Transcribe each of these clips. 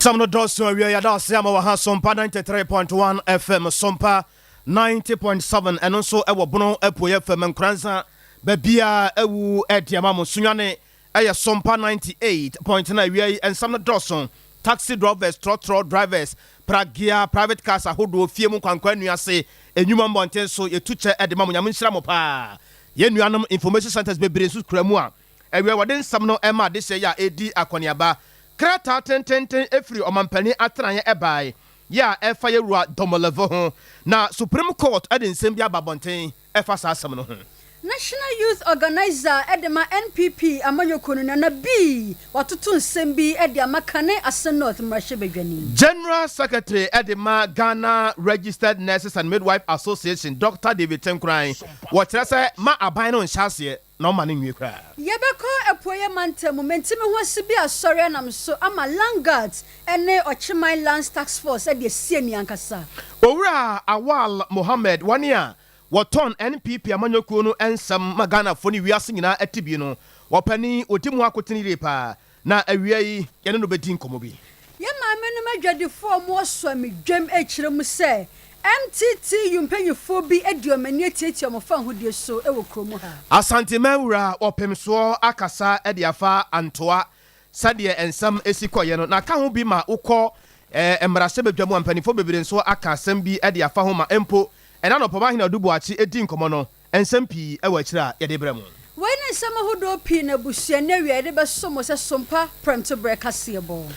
Sam no dɔɔso awia yɛda ase ama wɔ ha Sompa 93.1 FM, Sompa 90.7 ɛno nso ɛwɔ Bono Apueɛ FM, Nkoranza baabiaa ɛwu ɛde ama mo Sunyane ɛyɛ Sompa 98.9. Awia yi nsɛm no dɔɔso: taxi drivers, trɔtrɔ drivers, pragea, private cars ahodoɔ, fie mu nkwankwa nnuase, enwuma mmɔnten so, yɛtu kyɛ ɛde ma mo. Nyame nhyira mo paa. Yɛn nuanom information centers bebree nso kura mu a awia wɔde nsɛm no ɛma adehyɛ yi a ɛdi akɔneaba. Krataa tententen efiri ɔmampanin atenaeɛ ɛbae yɛ a ɛfa yɛwura Domelevo ho, na Supreme Court ɛde nsɛm bi aba abɔnten ɛfa saa asɛm no ho. National Youth Organizer ɛde ma NPP amanyɔkuo no, Nana Bii, watoto nsɛm bi ɛde ama kane Assin North mmarahyɛbadwani. General Secretary ɛde ma Ghana Registered Nurses and Midwife Association, Dr David Tenkoran, wɔkyerɛ sɛ ma aban no nhyɛ aseɛ na ɔma no nwie koraa. Yɛbɛkɔ Apueɛ mantam mu. Mentimi ho ase bi asɔre anam so ama land guards ne Ɔkyeman Lands Task Force ɛde asie ni ankasa. Owura Awal Mohammed, wɔne a wɔtɔn NPP amanyɔkuo no nsɛm ma Ghanafoɔ ne wiase nyinaa ati bi no, wɔpani ɔdi mu akotene yie paa, na awia yi yɛne no bɛdi nkɔmmɔ bi. Yɛn maame nom adwadifoɔ a wɔwɔ Amidwam akyerɛ mu sɛ MTTU mpanyinfoɔ bi adi wɔn ani atiatia wɔn fa ahodie so wɔ kurom ha. Asanteman wura wɔpem akasa de afa Antoa sɛdeɛ nsɛm esi kɔyɛ no, na ka ho bi ma wokɔ mmarahyɛbadwa mu a mpanimfoɔ bebree nso aka asɛm bi de afa ho, ma mpo ɛna nɔpɔma ahene Adu Boakye edi nkɔmmɔ no, nsɛm pii wɔ akyire a yɛde brɛ mu. Wei ne nsɛm ahodoɔ pii na abusua ne awia yɛde bɛso mo sɛ Sompa prɛmtoberɛ kaseɛ bɔ.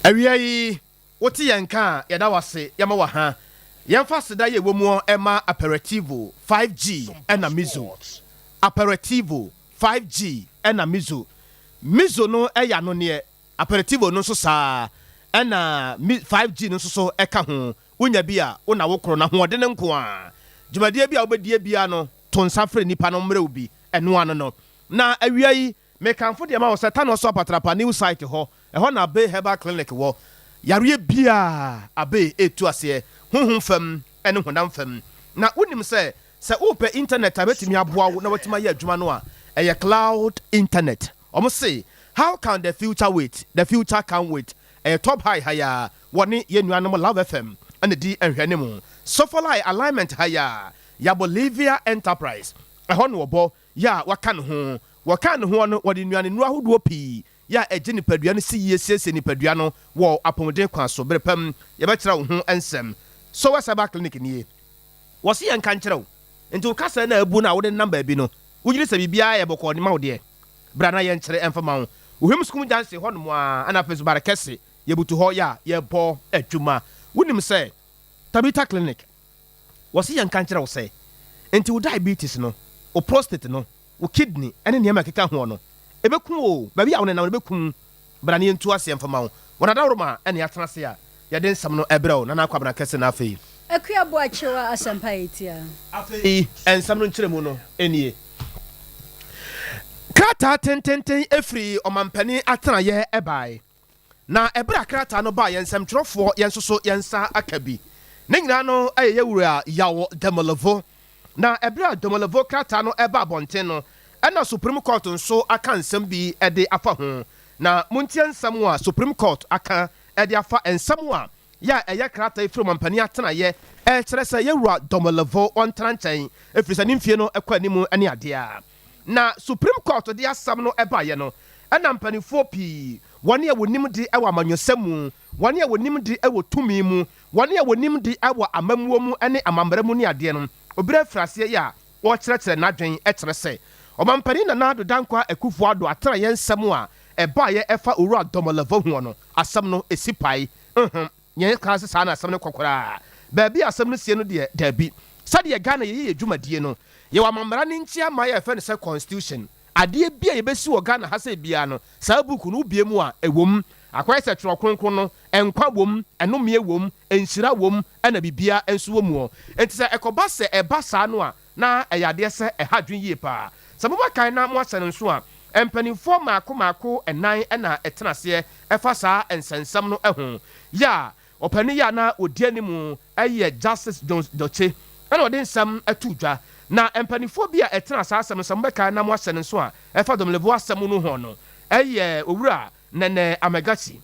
Awia yi wote yɛn ka a, yɛda wase, yɛma wɔ ha. Yɛmfa seda yɛ wɔ mu ɛma Aperitivo 5G ɛna Mizo. Aperitivo 5G ɛna Mizo. Mizo no ɛyɛ anoneɛ, Aperitivo no nso saa, ɛna 5G no nso so ɛka ho. Wonya bi a wona wo koro na hoɔden nko a dwumadie bi a wobɛdie bia no, to nsa frɛ nipa no mmerɛ wo bi ɛno ano no. Na awia yi mekamfo deɛ ma wɔ sɛ Tano so Apatrapa new site hɔ, ɛhɔ na Abe Herbal Clinic wɔ. Yareɛ biaa Abe ɛtu aseɛ, honhom fam ɛne honam fam. Na wonim sɛ sɛ wopɛ internet a bɛtumi aboa wo na watumi ayɛ adwuma no a, ɛyɛ cloud internet. Ɔmo se, "How can the future wait? The future can wait." Ɛyɛ top high ha ya, wɔne yɛn nuanom Love FM ɛna di nhwɛne mu. Sofolai alignment ha ya, Yabolivia Enterprise ɛhɔ no wɔbɔ yɛ a waka ne ho. Wɔka ne ho no, wɔde nnuane nnuro ahodoɔ pii yɛ a ɛgye nipadua no si yie, siesie nipadua no wɔ apɔmuden kwan so. Bere pam yɛbɛkyerɛ wo ho nsɛm. Sowɛ Cyber Clinic nie, wɔsi yɛn nka nkyerɛ wo nti wo kasa na abu no a wode nam baabi no, wogyere sɛ biribiara yɛ bɔkɔɔ ne ma wo deɛ, bra na yɛnkyerɛ ɛmfa ma wo. Wohwem sukuu gyanse hɔ nom a, ɛna afei so bare kɛse yɛbutu hɔ yɛ a yɛbɔ adwuma. Wonim sɛ Tabita Clinic, wɔsi yɛn nka nkyerɛ wo sɛ nti wo diabetes no, wo prostate no, wo kidney ɛne nneɛma ɛkeka ho no, ɛbɛkum o. Baabi a wo nenam no bɛkum. Bra ne yɛntu aseɛ mfa ma wo. Wɔn adaworoma ɛne yɛatena ase a yɛde nsɛm no ɛbrɛ wo. Nana Akwabena kɛse na afei Akua Boakyewa, Asɛmpa yɛtia. Afei nsɛm no nkyerɛ mu no nie: krataa tententen efiri ɔmampanin atenaeɛ ɛbae, na ɛberɛ a krataa no baa yɛn nsɛmtwerɛfoɔ, yɛn nso so yɛn nsa aka bi. Ne nyinaa no ɛyɛ yɛwura Yaw Domelevo. Na ɛberɛ a Domelevo krataa no ɛba abɔnten no, ɛna Supreme Court nso aka nsɛm bi ɛde afa ho. Na montie nsɛm a Supreme Court aka ɛde afa nsɛm a yɛ a ɛyɛ krataa efiri ɔmampanin atenaeɛ ɛkyerɛ sɛ yɛwura Domelevo ɔntena nkyɛn efiri sɛ ne mfie no ɛkɔ anim ne adeɛ a na Supreme Court de asɛm no ɛbaeɛ no, ɛna mpanimfoɔ pii, wɔne a wɔnim de ɛwɔ amanyɔsɛm mu, wɔne a wɔnim de ɛwɔ tumi mu, wɔne a wɔnim de ɛwɔ amammuo mu ne amammerɛ mu ne adeɛ no, obiri afiri aseɛ yi a wɔrekyerɛkyerɛ n'adwen ɛkyerɛ sɛ ɔmampanin Nana Addo Dankwa Akufo Addo atena yɛn nsɛm a ɛbaeɛ ɛfa Owura Domelevo ho no, asɛm no esi pae yɛn kan sɛ saa na asɛm no kɔ koraa. Baabi a asɛm no sie no deɛ, daabi. Sɛdeɛ Ghana yɛyɛ yɛ dwumadie no, yɛwɔ amammara ne nkyi ama yɛ yɛfrɛ no sɛ constitution. Adeɛ bi a yɛbɛsi wɔ Ghana ha sɛ biara no, saa book no wobie mu a, ɛwɔ akɔyɛ sɛ Twerɛ Kronkron no, nkwa wom, ɛnomeɛ wom, nhyira wom, ɛna biribiara nso wɔ mu hɔ. Nti sɛ ɛkɔba sɛ ɛba saa no a, na ɛyɛ adeɛ sɛ ɛha adwene yie paa. Sɛ mobɛkae na moahyɛ no nso a, Mpanimfoɔ mmaako mmaako nnan na ɛtena aseɛ ɛfa saa nsɛnsɛm no ho. Yɛ a ɔpanin yi a na ɔdi anim yɛ Justice Jones Dotse ɛna ɔde nsɛm too dwa. Na mpanimfoɔ bi a ɛtena saa asɛm no, sɛ mobɛkae na moahyɛ no nso a, ɛfa Domelevo asɛm no ho no yɛ Owura Nene Amegatsi,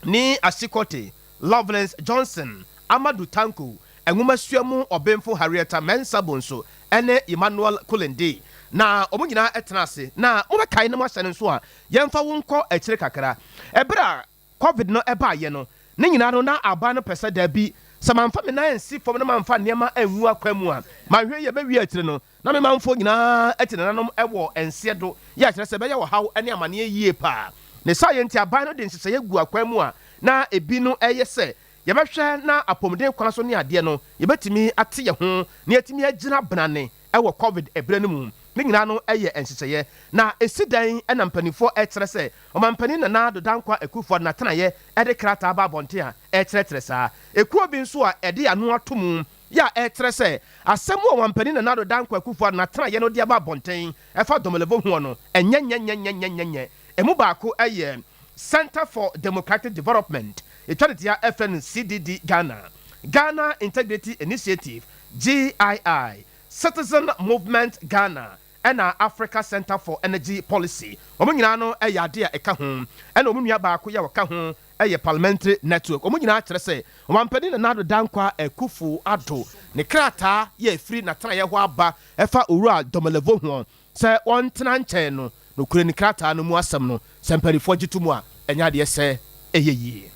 Nii Asikote, Lovelance Johnson, Amadu Tanko, nwomasua mu ɔbenfo Harrietta Mensah Bonsu ne Emmanuel Kulende. Na wɔn nyinaa tena ase. Na mobɛkae na moahyɛ no nso a, yɛmfa wo nkɔ akyire kakra. Ɛberɛ a Covid no baeɛ no, ne nyinaa no na aban no pɛ sɛ, dabi, sɛ mamfa me nan ansi fam na mamfa nneɛma angu akwan mu a, manhwɛ yie a ɛbɛwie akyire no, na me manfoɔ nyinaa ati nananom wɔ nseɛ do, yɛ a kyerɛ sɛ ɛbɛyɛ ɔhaw ne amaneɛ yie paa. Ne saayɛ nti aban no de nhyehyɛeɛ guu akwan mu a na ebi no yɛ sɛ yɛbɛhwɛ na apɔmuden kwan so ne adeɛ no yɛbɛtumi ate yɛn ho na yɛatumi agyina benane wɔ Covid berɛ no mu. Ne nyinaa no yɛ nhyehyɛeɛ. Na ɛsi dɛn na mpanimfoɔ rekyerɛ sɛ Ɔmanpanin Nana Addo Dankwa Akufo-Addo n'atenaeɛ de krataa ba abɔnten a ɛrekyerɛkyerɛ saa? Ekuo bi nso a ɛde ano ato mu yɛ a ɛrekyerɛ sɛ asɛm a Ɔmanpanin Nana Addo Dankwa Akufo-Addo n'atenaeɛ no de aba abɔnten ɛfa Domelevo hoɔ no ɛnyɛ nyɛnyɛnyɛnyɛnyɛ. Ɛmu baako yɛ Centre for Democratic Development, yɛtwa ne tia frɛ no CDD Ghana, Ghana Integrity Initiative, GII, Citizen Movement Ghana, ɛna Africa Centre for Energy Policy. Wɔn nyinaa no yɛ ade a ɛka ho. Ɛna wɔn nua baako yɛ a ɔka ho yɛ Parliamentary Network. Wɔn nyinaa kyerɛ sɛ Ɔmanpanin Nana Addo Dankwa Akuffo Addo ne krataa yɛ afiri n'atenaeɛ hɔ aba ɛfa Owura Domelevo ho sɛ wɔntena nkyɛn no. Nokorɛ ni, krataa no mu asɛm no, sɛ mpanimfoɔ gye to mu a, ɛnyɛ adeɛ sɛ ɛyɛ yie.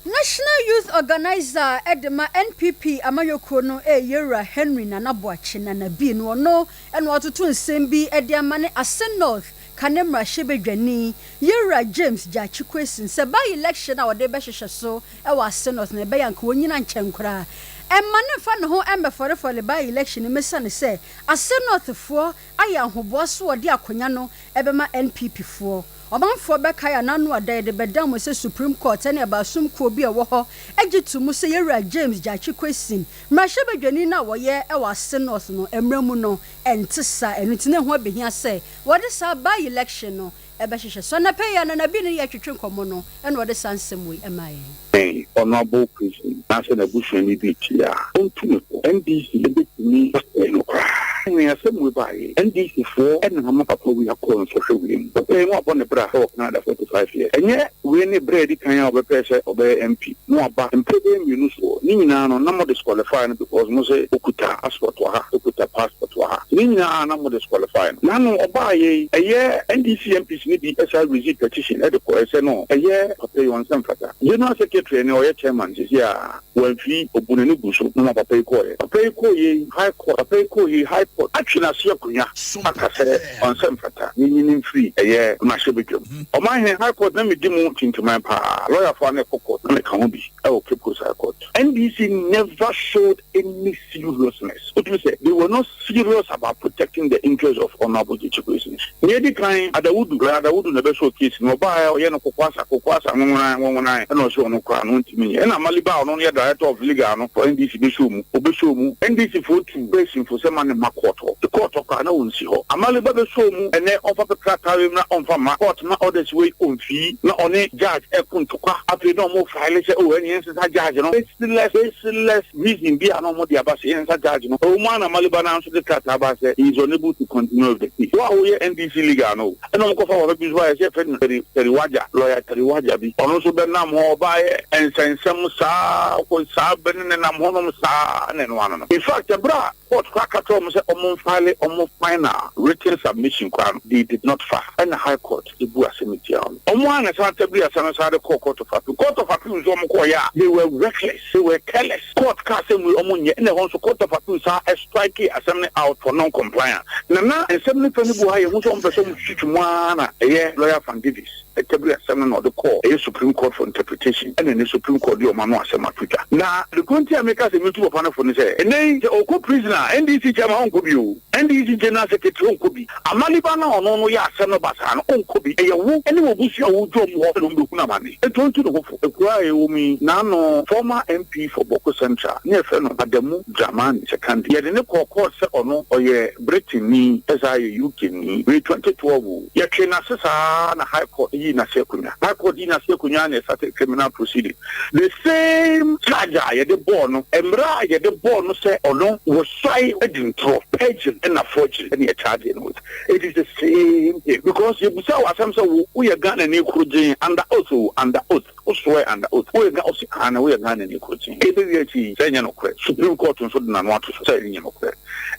National Youth Organiser de ma NPP amanyɔkuo no yɛ Yewura Henry Nana Boakye Nana Bi no ɔno na watoto nsɛm bi de ama ne Ase North kane mmarahyɛbadwani Yewura James Gyakye Quayson sɛ by-election a wɔde rebɛhyehyɛ so wɔ Ase North no ɛbɛyɛ anka ɔnnyina nkyɛn koraa mma no mfa ne ho mmɛfɔrefɔre by-election no mu esiane sɛ Ase North foɔ ayɛ ahoboa so wɔde akonya no bɛma NPP foɔ. Ɔmanfoɔ bɛkae a n'ano ada yɛde bɛdan mo sɛ Supreme Court ne abasom kuo bi a ɛwɔ hɔ gye to mu sɛ Yɛwura James Gyakye Quayson, mmarahyɛbadwani no a wɔyɛ wɔ Ase North no mmerɛ mu no ɛnte saa, ɛno nti na ɛho abɛhia sɛ wɔde saa by-election no bɛhyehyɛ so. Anɔpa yi a Nana Bi ne yɛ retwetwe nkɔmmɔ no na ɔde saa nsɛm wei maa yɛn. Bɛn Honourable Quayson anaasɛ n'abusuani bi te a, ɔntu ne fo. NDC bɛtumi asɛe no koraa. Hwɛ asɛm wei baeɛ yi, NDC foɔ na ama papa wei akɔ nsɔhwɛ wei mu. Papa yi na wabɔ ne bra wɔ Canada 45 years. Ɛnyɛ wei ne berɛ a ɛdi kan a ɔbɛpɛɛ sɛ ɔbɛyɛ MP. Na waba mprɛ bɛyɛ mmienu soɔ. Ne nyinaa no na mo disqualify no because mo se ɔkuta passport wɔ ha, ɔkuta passport wɔ ha. Ne nyinaa na mo disqualify no. Nano ɔbaeɛ yi, ɛyɛ NDC MPs no bi san raise petition de kɔɛ sɛ no ɛyɛ papa yi ɔnsɛ mfata. General secretary ne ɔyɛ chairman sisi a wamfi, ɔbu n'ani gu so na ɔma papa yi kɔeɛ. Papa yi kɔeɛ yi high court, papa yi kɔeɛ yi high court atwe n'ase akonwa aka sɛ ɔnsɛ mfata, yɛnyi no mfiri ɛyɛ mmarahyɛbadwam. Ɔmanhene, high court na medi mu tintiman paa, lɔyafoɔ a na ɛkɔ court na meka ho bi wɔ Cape Coast High Court. NDC never showed any seriousness, wotumi sɛ they were not serious about protecting the interest of Honourable Gyekye Quayson. Nea edi kan, Adawudu, Lawyer Adawudu na ɛbɛsɔɔ case no, ɔbaeɛ a ɔyɛ no kokoasa kokoasa nwonwonan nwonwonan ɛna ɔse ɔno koraa no ɔntumi nyɛ. Ɛna Maliba a ɔno no yɛ Director of Legal no for NDC bɛsɔɔ mu, ɔbɛsɔɔ mu. NDC foɔ tuu Quayson fo sɛ ma no mma court hɔ. Te court hɔ koraa na ɔnsi hɔ. Amaliba bɛsɔɔ mu, ɛnɛ ɔmfa pɛ krataa wei mmra ɔmfa mma, court ma orders wei ɔmfii, na ɔne judge ɛko ntokwa. Afei na ɔmo file sɛ oh ɛne yɛnsesa judge no. Baseless baseless reason bi a na ɔmo de aba sɛ yɛnsesa judge no. Ɛwɔ mu ara na Maliba no ara nso de krataa baa sɛ he is unable to continue with the case. Wo a woyɛ NDC legal no o, ɛna ɔmo kɔfa papa bi nso baeɛ sɛ yɛfrɛ no Terry Terry Waja, lawyer Terry Waja bi. Ɔno nso bɛnam hɔ, ɔbaeɛ nsɛnsɛm saa kɔ saa bɛ ne nenam hɔnom saa na ɛno ano no. In fact, ɛberɛ a court koraa ka kyerɛɛ wɔn sɛ ɔmo nfile ɔmo final written submission koraa no, they did not file. Ɛna High Court bu asɛm no tiaa wɔn. Wɔn ara na ɛsan tabiri asɛm no san de kɔɔ Court of Appeal. Court of Appeal nso wɔn kɔeɛ a, they were reckless, they were careless. Court kaa asɛm wei wɔn nyɛ, ɛna ɛhɔ nso Court of Appeal san strikee asɛm no out for non-compliance. Na na nsɛm no fɛ no bi wɔ ha, yɛhu sɛ wɔn pɛ sɛ wɔn twitwi mu ara na ɛyɛ Lawyer Frank Davies. Ɛtabiri asɛm no na ɔde kɔɔ ɛyɛ Supreme Court for interpretation ɛna ɛnɛ Supreme Court de wɔn ano asɛm ato dwa. Na ade korɔ nti a meka sɛ mentu papa no fo ne sɛ ɛnɛ yi sɛ ɔkɔ prison a NDC chairman ɔnkɔ bi oo, NDC general secretary ɔnkɔ bi, Amaniba no a ɔno no yɛ asɛm no basaa no ɔnkɔ bi, ɛyɛ wo ne w'abusua a wodwa wɔn hɔ na wɔbɛhunu amane. Enti ɔntu ne ho fo. Akuraa a yɛwɔ mu yi, n'ano former MP for Bawku Central ne yɛfrɛ no Adamu Dramani Sekandi. Yɛde no kɔɔ court sɛ ɔno ɔyɛ Britain ni ɛsan yɛ UK ni. Wei 2012 o. Yɛtwee n'ase saa ara na High Court yii n'ase akonnwa. High Court yii n'ase akonnwa na yɛstarted criminal proceeding. The same charge a yɛde bɔɔ no, mmara a yɛde bɔɔ no sɛ ɔno wɔsuae adi ntorɔ, perjury ɛna forgery ɛna yɛchargee no with. It is the same thing because yɛbusaa wo asɛm sɛ wo woyɛ Ghanani korogyen under oath o, under oath. Wo swear under oath woyɛ Ga ɔse aane woyɛ Ghanani korɔkyen. Ɛbɛwie akyi yi sɛ ɛnyɛ nokorɛ. Supreme court nso de n'ano ato so sɛ ɛnyɛ nokorɛ.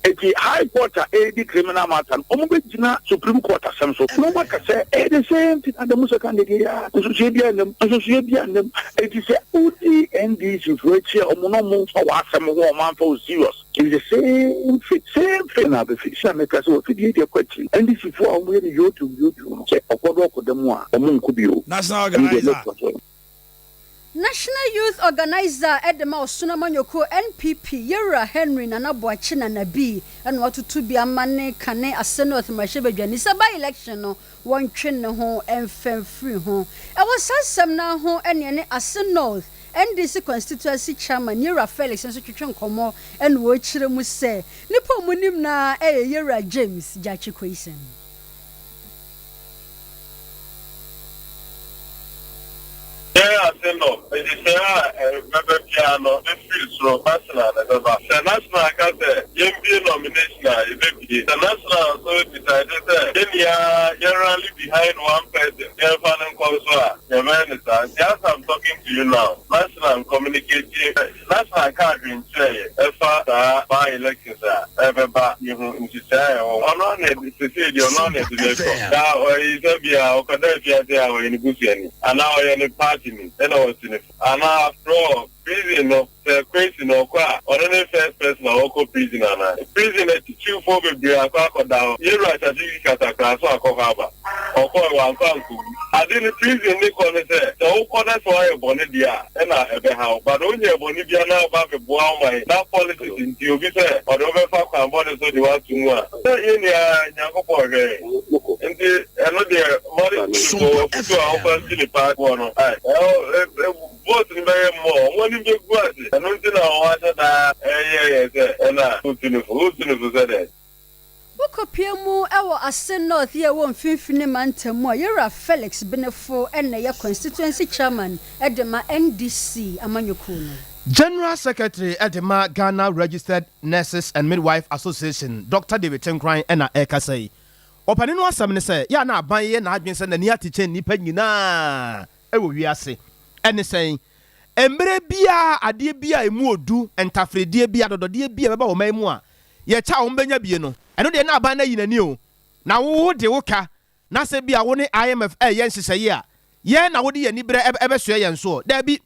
Enti High court a ɛredi criminal matter no wɔn bɛgyina Supreme court asɛm so na wɔn aka sɛ ɛyɛ the same thing Adamu Sekande deɛ yɛ a nsusuiɛ biara nna mu nsusuiɛ biara nna mu. Enti sɛ wodi NDC foɔ akyi a wɔn na wɔn mfa w'asɛm ho wɔn amfa wo serious. It's the same thing, same thing na abɛfi. Sɛ meka sɛ wafidie deɛ kɔ akyiri. NDC foɔ a wɔyɛ no yotum yotum no, sɛ ɔkɔdɔ ɔkɔda mu a, wɔn nkɔ bio. National Ɛno deɛ Organizer. mɛtoa so. National Youth Organiser de ma Ɔsono Amanyɔkuo NPP, Yewura Henry Nana Boakye Nana Bi na watoto bi ama ne kane Ase North Mmarahyɛbadwani sɛ by-election no wɔntwe ne ho mfa mfiri ho. Ɛwɔ saa asɛm no ara ho na ɛne Ase North NDC Constituency Chairman Yewura Felix nso twetwe nkɔmmɔ na ɔrekyerɛ mu sɛ nnipa a wɔnim no ara yɛ Yewura James Gyakye Quayson. Yɛn ase no, nhyehyɛe a ɛbɛba biara no bɛfiri soro, National, na ɛbɛba. Sɛ National ka sɛ yɛmbue nomination a, yɛbɛbue. Sɛ National nso decide sɛ yɛn nyinaa yɛn rally behind one person, yɛmfa no nkɔ nso a, yɛbɛyɛ no saa. Nti as I'm talking to you now, National communicate, National nkaa hwee nkyerɛɛ yɛn ɛfa saa by elections a ɛrebɛba yi ho nhyehyɛe a ɛwɔ ho. Ɔno ara na ɛde, seesei deɛ ɔno ara na ɛde no rekɔ. Na ɔyi sɛ bia ɔkɔda afiase a ɔyɛ ne busuani anaa ɔyɛ ne party ni ɛna wɔasi no fo. Anaa after all prison no sɛ Kwesi no ɔkɔ a ɔno ne first person a ɔkɔ prison anaa? Prison atitiriwfoɔ bebree akɔ akɔda hɔ. Yɛwura Kyakye Kikasa koraa so akɔ hɔ aba. Ɔkɔe wankɔ ankowu. Ade no prison ne kɔ ne sɛ sɛ wokɔ na sɛ woayɛ bɔne deɛ a ɛna ɛbɛha wo but wonyɛɛ bɔne bia na woba abɛboa wo man na politics nti obi sɛ ɔde wo bɛfa kwan bɔne so de wo ato mu a sɛ yɛn nyinaa Nyankopɔn hwɛ yɛn nti ɛno deɛ mɔde foɔ afutuo a wofa nsi ne paa foɔ no ae vote no bɛyɛ mmɔɔ wɔn anim bɛgu ase ɛno nti na wɔn ahyɛ daa ɛyɛ yɛn sɛ ɛna wotu ne fo wotu ne fo sɛ dɛn. Wokɔpue mu wɔ Ase North yi a ɛwɔ Mfimfini Mantam mu a, Yewura Felix Benefo na ɛyɛ Constituency Chairman de ma NDC amanyɔkuo no. General Secretary de ma Ghana Registered Nurses and Midwife Association, Dɔkta David Tenkoran na ɛrekasa yi. Ɔpanin no asɛm ne sɛ, yɛ a na aban yɛ n'adwene sɛ n'ani ate kyɛn nnipa nyinaa wɔ wiase. Ɛne sɛn? Mmerɛ biara adeɛ bi a ɛmu ɔdu, ntafredeɛ bi, adɔdɔdeɛ bi a ɛbɛba wɔ ɔman mu a, yɛkyɛ a wɔbɛnya bie no, ɛno deɛ na aban no ayi n'ani o. Na wo wode wo ka, na sɛ ebia wo ne IMF reyɛ nhyehyɛeɛ a, yɛn na wode yɛn aniberɛ bɛsoɛ yɛn soɔ? Daabi.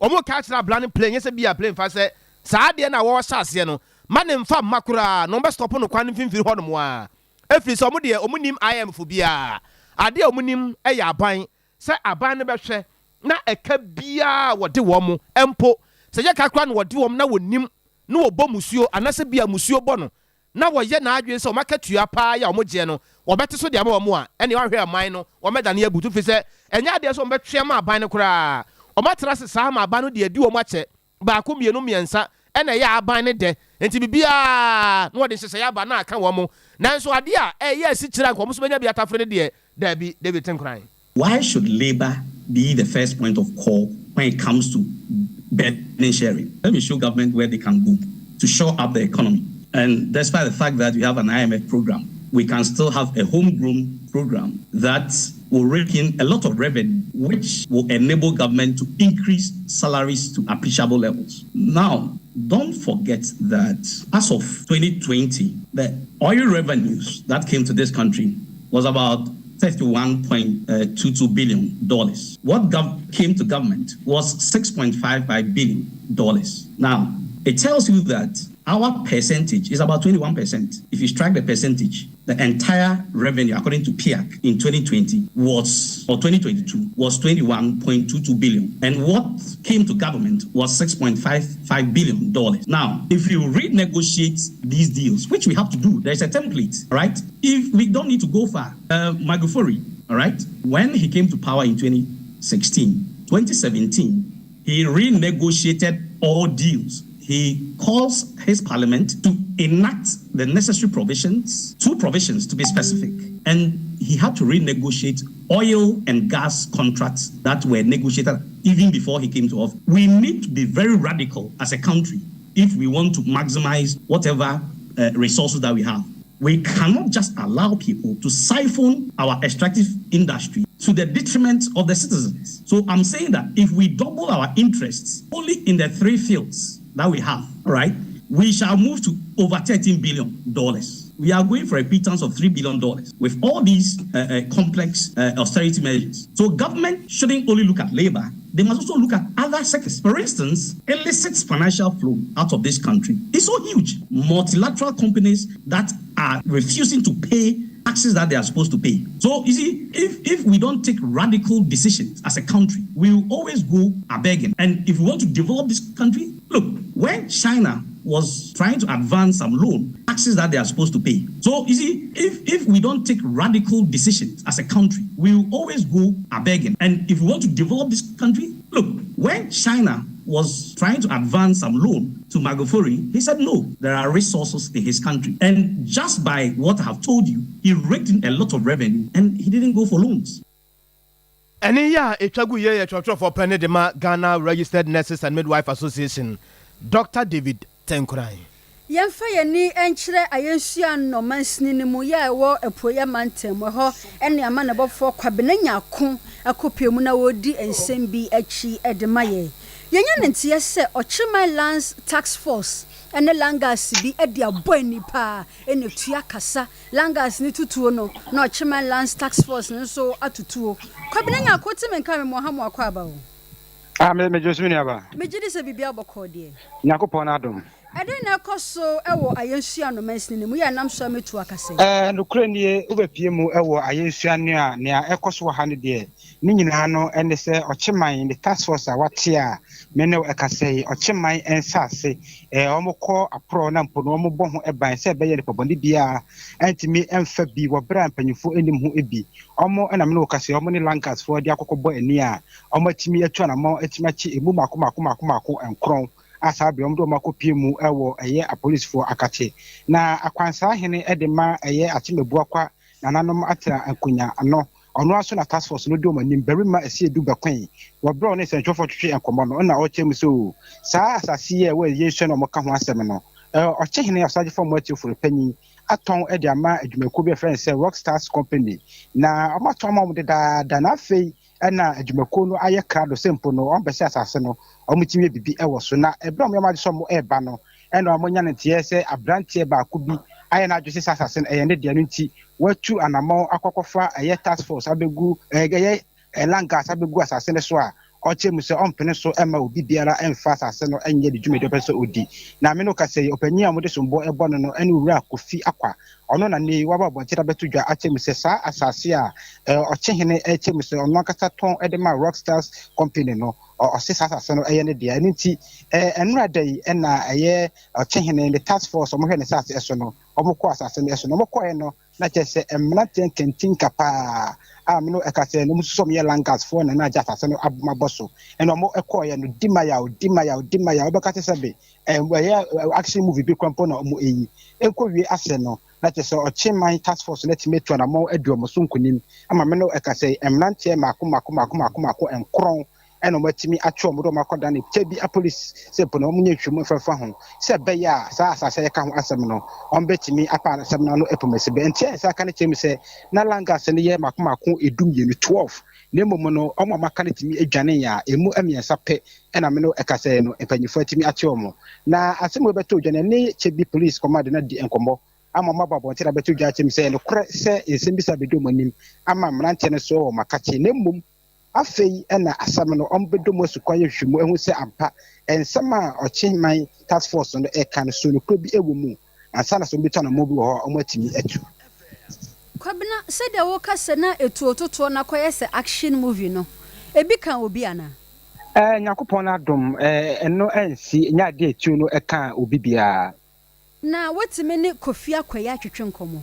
Wɔreka akyerɛ abla no plane, nyɛ sɛ bia plane fa sɛ saa adeɛ no a wɔrehyɛ aseɛ no, ma no mfa mma koraa, na wɔbɛstɔpo no kwan no mfimfini hɔnom ara. Ɛfiri sɛ wɔn deɛ wɔnnim IMF biara. Adeɛ a wɔnim yɛ aban, sɛ aban no bɛhwɛ na ɛka biara a wɔde wɔn, mpo sɛ ɛyɛ ka koraa na wɔde wɔn na wɔnnim na wɔbɔ mmusuo anaasɛ bi a mmusuo bɔ no na wɔyɛ n'adwene sɛ wɔn akatua paa yi a wɔgyeɛ no wɔbɛte so de ama wɔn a, ɛnneɛ wɔahwɛ aman no wɔbɛdane abutu firi sɛ ɛnyɛ adeɛ sɛ wɔbɛtwe ama aban no koraa. Wɔatena ase saa ma aban no de adi wɔn akyɛ baako, mmienu, mmiɛnsa ɛna ɛyɛ aban no dɛ nti biribiara na wɔde nhyehyɛeɛ aba na aka wɔn. Nanso adeɛ a ɛyɛ asikyire a anka wɔn nso bɛnya bi atafere no deɛ, daabi. David Tenkoran. Why should Labour be the first point of call when it comes to burden sharing? Let me show government where they can go to shore up the economy. And despite the fact that we have an IMF program, we can still have a homegrown program that will rake in a lot of revenue, which will enable government to increase salaries to appreciable levels. Now, don't forget that as of 2020, the oil revenues that came to this country was about $31.22 billion. What gov- came to government was $6.55 billion. Now, it tells you that our percentage is about 21%. If you strike the percentage, The entire revenue, according to PIAC, in 2020 was, or 2022, was 21.22 billion. And what came to government was $6.55 billion. Now, if you renegotiate these deals, which we have to do, there's a template, right? If we don't need to go far, Magufuli, all right, when he came to power in 2016, 2017, he renegotiated all deals. He calls his parliament to enact the necessary provisions, two provisions to be specific. And he had to renegotiate oil and gas contracts that were negotiated even before he came to office. We need to be very radical as a country if we want to maximize whatever resources that we have. We cannot just allow people to siphon our extractive industry to the detriment of the citizens. So I'm saying that if we double our interests only in the three fields that we have, right, we shall move to over $13 billion. We are going for a pittance of $3 billion with all these complex austerity measures. So government shouldn't only look at labor, they must also look at other sectors. For instance, illicit financial flow out of this country is so huge. Multilateral companies that are refusing to pay taxes that they are supposed to pay. So you see, if we don't take radical decisions as a country, we will always go a begging. And if we want to develop this country, look, when China was trying to advance some loan, taxes that they are supposed to pay. So you see, if we don't take radical decisions as a country, we will always go a begging. And if we want to develop this country, look, when China was trying to advance some loan to Magufuli, he said no, there are resources in his country. And just by what I have told you, he raked in a lot of revenue and he didn't go for loans. Ɛne yɛ a ɛtwa gu yɛ yɛ twerɛtwerɛfoɔ pɛ ne de ma Ghana Registered Nurses and Midwife Association, Dr David Tenkoran. Yɛmfa yɛni nkyerɛ Ayensuano mansini no mu yɛ a ɛwɔ Apueɛ Mantam ɛhɔ ɛne ama ne bɔfoɔ Kwabena Nyako akɔpie mu na wɔredi nsɛm bi akyi de ma yɛ. Yɛnyɛ ne nteɛ sɛ Ɔkyeman Lands Task Force ɛne Landguards bi de abɔ ani paa ɛna tua kasa. Landguards ne tutuo no na Ɔkyeman Lands Task Force no nso atutuo. Kwabena Nyako, te me nka me mo ha mo akɔ aba o. Ah, me gye so, me nuaba. Megye di sɛ biribi abɔkɔɔ deɛ. Nyankopɔn no adom. Ɛdɛn na ɛkɔ so ɛwɔ Ayensuano mansini no mu yɛ nam so a metu akasa yi? Nokorɛ nie, wobɛpie mu ɛwɔ Ayensuano a, nea ɛkɔ so wɔ ha no deɛ, ne nyinaa no ɛne sɛ Ɔkyeman ne task force a wate a me ne wo ɛkasa yi, Ɔkyeman nsase wɔkɔ aporɔ na mpo no wɔbɔ ho ban sɛ ɛbɛyɛ nipabɔne biara ɛntumi ɛmfa bi wɔ berɛ a mpanyinfoɔ anim ho bi. Ɔmo ɛna me ne wo kasa yi, ɔmo ne Landguardsfoɔ de akɔkɔbɔ ani a ɔmo atumi atu anammɔn atumi akye emu mako mako mako mako nkron a saa bere ɔmo de ɔmo akɔpie mu ɛwɔ ɛyɛ apolisifoɔ akakye. Na akwansaa hene ɛde ma ɛyɛ Akyemabuakwa nananom atena nkonnwa ano, ɔno aso na task force no di wɔn anim, barima ɛsi edu bɛkoe wɔ berɛ a ɔne nsɛntwerɛfoɔ twetwe nkɔmmɔ no, ɛna ɔkyerɛ mu sɛ o saa asase yi a ɛwɔ ɛyɛ nsuo na ɔmo ka ho asɛm no, Ɔkyehene Ɔsagyefo ɔmo atiefo panyin atɔn ɛde ama adwumakuo bi a yɛfrɛ no sɛ Rockstars Company, na ɔmo atɔn ama ɔmo dedaada. Na afei ɛna adwumakuo no ayɛ krado sɛ mpo no ɔmo pɛ sɛ asase no ɔmo tumi yɛ biribi ɛwɔ so. Na ɛberɛ a ɔmo yɛ ɔmo adwe sɛ ɔmo ɛreba no, ɛna ɔmo nya ne nteɛ sɛ aberanteɛ baako bi ayɛ n'adwe sɛ asase no ɛyɛ ne deɛ no, nti watu anammɔn akɔkɔfa ɛyɛ task force abɛgu ɛyɛ Landguards abɛgu asase no so a ɔkyerɛ mu sɛ ɔmpene so ɛma obi biara ɛmfa asase no ɛnyɛ de dwumadi ɔpɛ sɛ ɔdi. Na me no kasa yi, ɔpanyin a wɔde sombɔ ɛbɔ no ɛne Owura Kofi Akwa. Ɔno na ne waba abɔnten abɛto dwa akyerɛ mu sɛ saa asase a Ɔkyehene ɛkyerɛ mu sɛ ɔno ankasa tɔn ɛde ma Rockstars Company no, ɔse saa asase no ɛyɛ ne deɛ. Ɛno nti ɛnora da yi ɛna ɛyɛ Ɔkyehene ne task force ɔmo hwɛ ne asase ɛso no, ɔmo kɔ asase no ɛso no, ɔmo kɔɛ no na kyerɛ sɛ mmeranteɛ nkantinka paa a me no ɛka sɛ no ɔmo nso yɛ Landguardsfoɔ na na agye asase no abomabɔ so. Ɛna ɔmo ɛkɔɔyɛ no, di mayaw di mayaw di mayaw, ɔbɛka te sɛ be ɛyɛ action movie bi kwan po na ɔmo ɛyi ɛnkɔ wie asɛ no, na kyerɛ sɛ Ɔkyeman task force no atumi atu anammɔn adi ɔmo so nkonim ama me no ɛka sɛ mmeranteɛ mako mako mako mako mako nkron ɛna ɔmo atumi atwe ɔmo de ɔmo akɔda ne kyɛ bi apolice sɛ mpo na ɔmo nyɛ nhwɛmu mfɛmfa ho sɛ ɛbɛyɛ a saa asase a yɛka ho asɛm no, ɔmo bɛtumi apa asɛm no ano apom asi bɛ. Nti ɛsɛ aka no kyerɛ mu sɛ na Landguards no yɛ mako mako 12, 12, na mmom no ɔmo a maka no tumi adwane a emu mmiɛnsa pɛ ɛna me no ɛka sɛ no mpanyinfoɔ atumi akye ɔmo. Na asɛm a wɔbɛtɔ dwa no ne kyɛ bi police command no di nkɔmmɔ ama ɔmo abɔ abɔnten abɛto dwa akyerɛ mu sɛ nokorɛ sɛ nsɛm bi sa bɛdi ɔmo anim ama mmeranteɛ no so wɔ makakye, na mmom afei ɛna asɛm no ɔmo bɛdɔ mu asukwan yɛ hwehwɛmu ehu sɛ ampa nsɛm a Ɔkyeman task force no ɛka no so nokorɛ bi ɛwɔ mu ansa na sɛ ɔmo bɛtɔ anamɔ bi wɔ hɔ a ɔmo atumi atu. Kwabena, sɛdeɛ woka sɛ na etuo totoɔ no akɔyɛ sɛ action movie no, ebi ka obi anaa? Nyankopɔn adom, ɛno ansi, ɛnyɛ adeɛ a etuo no kaa obi biara. Na woatumi ne Kofi Akwayi atwetwe nkɔmmɔ?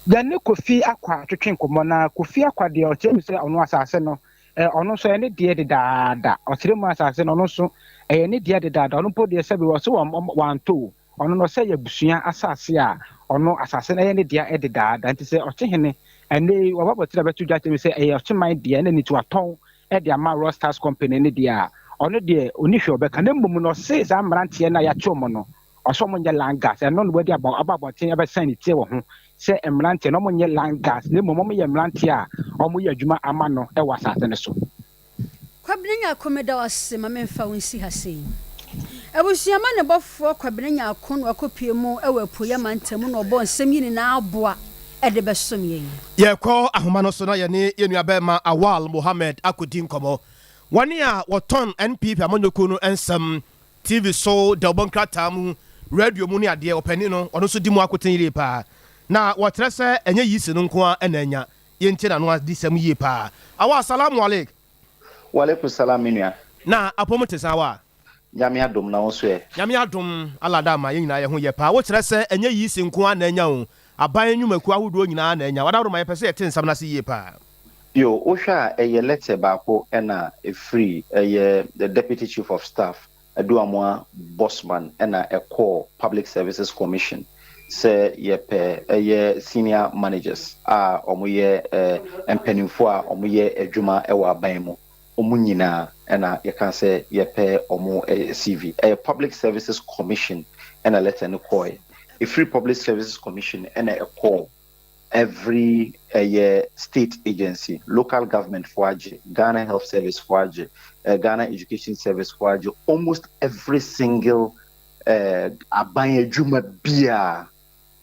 Yɛne Kofi Akwa twetwe nkɔmmɔ, na Kofi Akwa deɛ ɔkyerɛ mu sɛ ɔno asase no, ɔno nso ɛyɛ ne deɛ dedaada. Ɔkyerɛ mu asase no, ɔno nso ɛyɛ ne deɛ dedaada. Ɔno mpo deɛ sɛbi ɔse wantɔ o. Ɔno no ɔsɛ yɛ abusua asase a ɔno asase no ɛyɛ ne dea dedaada. Nti sɛ ɔkyehene ɛnɛ yi waba abɔtire abɛto dwa akyerɛ me sɛ ɛyɛ ɔkyeman dea ɛna nti watɔn de ama Royal Stars Company no deɛ a, ɔno deɛ ɔnni hwee ɔbɛka. Na mmom no ɔse saa mmeranteɛ no a yɛakye wɔn no, ɔse wɔn nyɛ land guards. Ɛno na wadi aba aba abɔnten abɛsan ne tire wɔ ho sɛ mmeranteɛ no wɔnyɛ land guards na mmom wɔyɛ mmeranteɛ a wɔyɛ adwuma ama no wɔ asase no so. Kwabena Nyarko meda wo ase ma memfa wo nsi ha sei. Abusua amanebɔfoɔ Kwabena Nyarko na wakɔpue mu wɔ Apueeɛ mantam mu na ɔbɔɔ nsɛm yi nyinaa aboa de bɛsom yɛn. Yɛrekɔ ahoma no so na yɛne yɛn nuabarima Awal Mohammed akɔdi nkɔmmɔ. Wɔn a wɔtɔn NPP amanyɔkuo no nsɛm, TV so, dawubɔ nkrataa mu, radio mu ne adeɛ, ɔpanin no, ɔno nso di mu akoten yie paa. Na wɔkyerɛ sɛ ɛnyɛ Yisi no nko ara na anya. Yɛntie n'ano adesɛm yie paa. Awal, Salamu Aleik. W'alaikum salam me nua. Na apɔmu te sɛn Awal? Nyame adom, na wo nso ɛ? Nyame adom, Allah da ama yɛn nyinaa yɛho yɛ paa. Wo kyerɛ sɛ ɛnyɛ Yeast nko ara na anya o, aban nnwumakuo ahodoɔ nyinaa na anya. Wadaworoma yɛpɛ sɛ yɛte nsɛm no ase yie paa. Yo, wohwɛ a ɛyɛ letter baako na ɛfiri ɛyɛ the Deputy Chief of Staff Aduamoah Bossman na ɛkɔɔ Public Services Commission sɛ yɛpɛ ɛyɛ senior managers a wɔyɛ mpanimfoɔ a wɔyɛ adwuma wɔ aban mu wɔn nyinaa na yɛka sɛ yɛpɛ wɔn CV. Ɛyɛ Public Services Commission na letter no kɔɔɛ. Ɛfiri Public Services Commission na ɛkɔɔ every ɛyɛ state agency, local government foɔ agye, Ghana Health Service foɔ agye, Ghana Education Service foɔ agye, almost every single aban adwuma biara,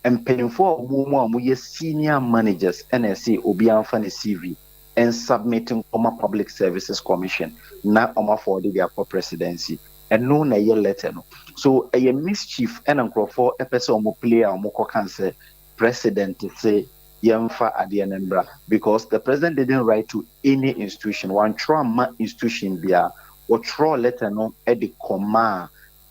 mpanyinfoɔ a wɔwɔ mu a wɔyɛ senior managers ɛna ɛse obiara mfa ne CV nsubmit nkɔma Public Services Commission na wɔn afɔwɔde de akɔ presidency. Ɛno na ɛyɛ letter no. So ɛyɛ mischief ɛna nkurɔfoɔ ɛpɛ sɛ wɔn play a wɔkɔka sɛ president se yɛmfa adeɛ no mbra because the president didn't write to any institution, wantwerɛ amma institution biara, wɔtwerɛɔ letter no de kɔmaa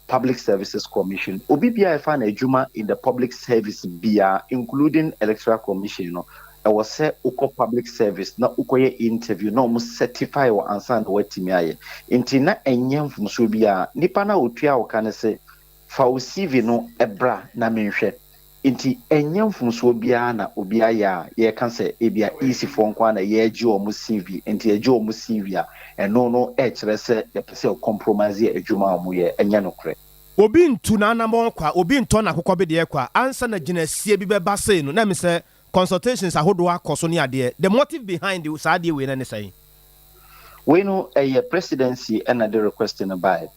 Public Services Commission. Obi biara a ɛfa no adwuma in the public service biara including Electoral Commission no, ɛwɔ sɛ wokɔ public service na wokɔyɛ interview na wɔn certify wo ansa na woatumi ayɛ. Nti na ɛnyɛ mfomsoɔ biara. Nipa no a ɔtua wo ka no se fa wo CV no bra na menhwɛ. Nti ɛnyɛ mfomsoɔ biara na obi ayɛ a yɛreka sɛ ebia EC foɔ nko ara na yɛregye wɔn CV, nti yɛgye wɔn CV a, ɛno no ɛrekyerɛ sɛ yɛpɛ sɛ yɛ compromise adwuma a wɔyɛ, ɛnyɛ nokorɛ. Obi ntu n'anamɔn kwa, obi ntɔ n'akokɔbedeɛ kwa, ansa na gyinasie bi bɛba sei no, na ɛme sɛ consultations ahodoɔ akɔ so ne adeɛ. The motive behind saa adeɛ wei no ne sɛn? Wei no ɛyɛ presidency na de request no baeɛ.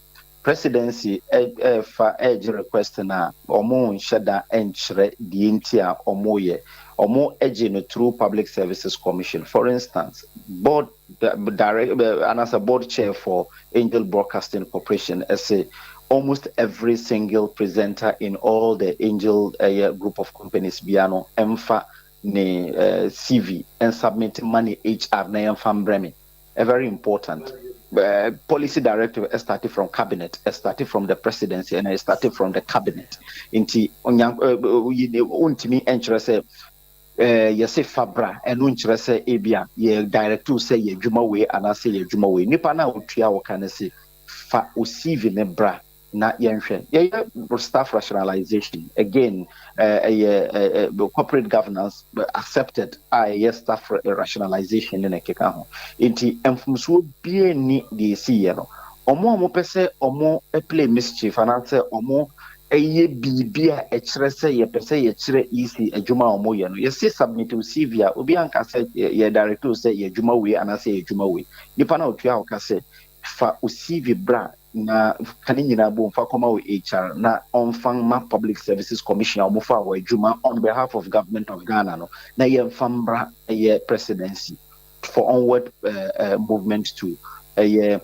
Presidency ɛɛfa ɛɛgye request no a, ɔmo nhyɛ da nkyerɛ deɛ nti a ɔmo yɛ. Ɔmo gye no through Public Services Commission. For instance, board direct anaasɛ board chair for Angel Broadcasting Corporation ɛse almost every single presenter in all the Angel ɛyɛ group of companies biara no ɛmfa ne CV ɛnsubmit ma ne HR na yɛmfa mbrɛ me. A very important policy directive started from cabinet, started from the presidency, and it started from the cabinet. Nti wontumi nkyerɛ sɛ yɛse fa bra, ɛno nkyerɛ sɛ ebia yɛ directive sɛ yɛ adwuma wei anaasɛ yɛ adwuma wei. Nipa no a otua wo ka no se fa wo CV ne bra na yɛnhwɛ. Yɛyɛ staff rationalization again, ɛyɛ corporate governance accepted a ɛyɛ staff rationalization ne na ɛkeka ho. Nti mfomsoɔ biara nni deɛ ɛsiiɛ no. Ɔmo a wɔpɛ sɛ ɔmo play mischief anaasɛ ɔmo ɛyɛ biribi a ɛkyerɛ sɛ yɛpɛ sɛ yɛkyerɛ EC adwuma a ɔmo yɛ no, yɛse submit wo CV a, obi anka sɛ yɛ direct sɛ yɛ adwuma wei anaasɛ yɛ adwuma wei. Nipa no a otua wo ka sɛ fa wo CV bra na ka ne nyinaa bom fa kɔma wo HR na ɔmfa mma Public Services Commission a wɔfa wɔ adwuma on behalf of Government of Ghana no na yɛmfa mbra ɛyɛ presidency for onward movement to ɛyɛ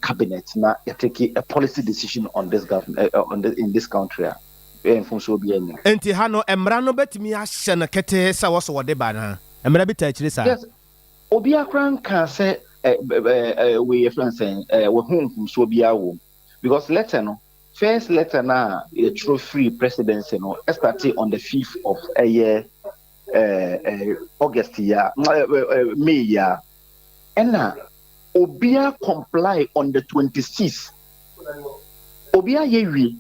cabinet na yɛtake a policy decision on this government on the, in this country a. Mfomsoɔ biara nnim. Enti ha no mmara no bɛtumi ahyɛ no ketee sɛ wɔ so wɔde ba anaa? Mmara bi taa akyire saa? Yes, obiara koraa nkaa sɛ wei yɛfrɛ no sɛn, wahu mfomsoɔ biara wɔ mu because letter no, first letter no a yɛtwerɛ firi presidency no ɛstartee on the fifth of ɛyɛ August yi a, May yi a, ɛna obiara comply on the 26th. Obiara yɛ wie.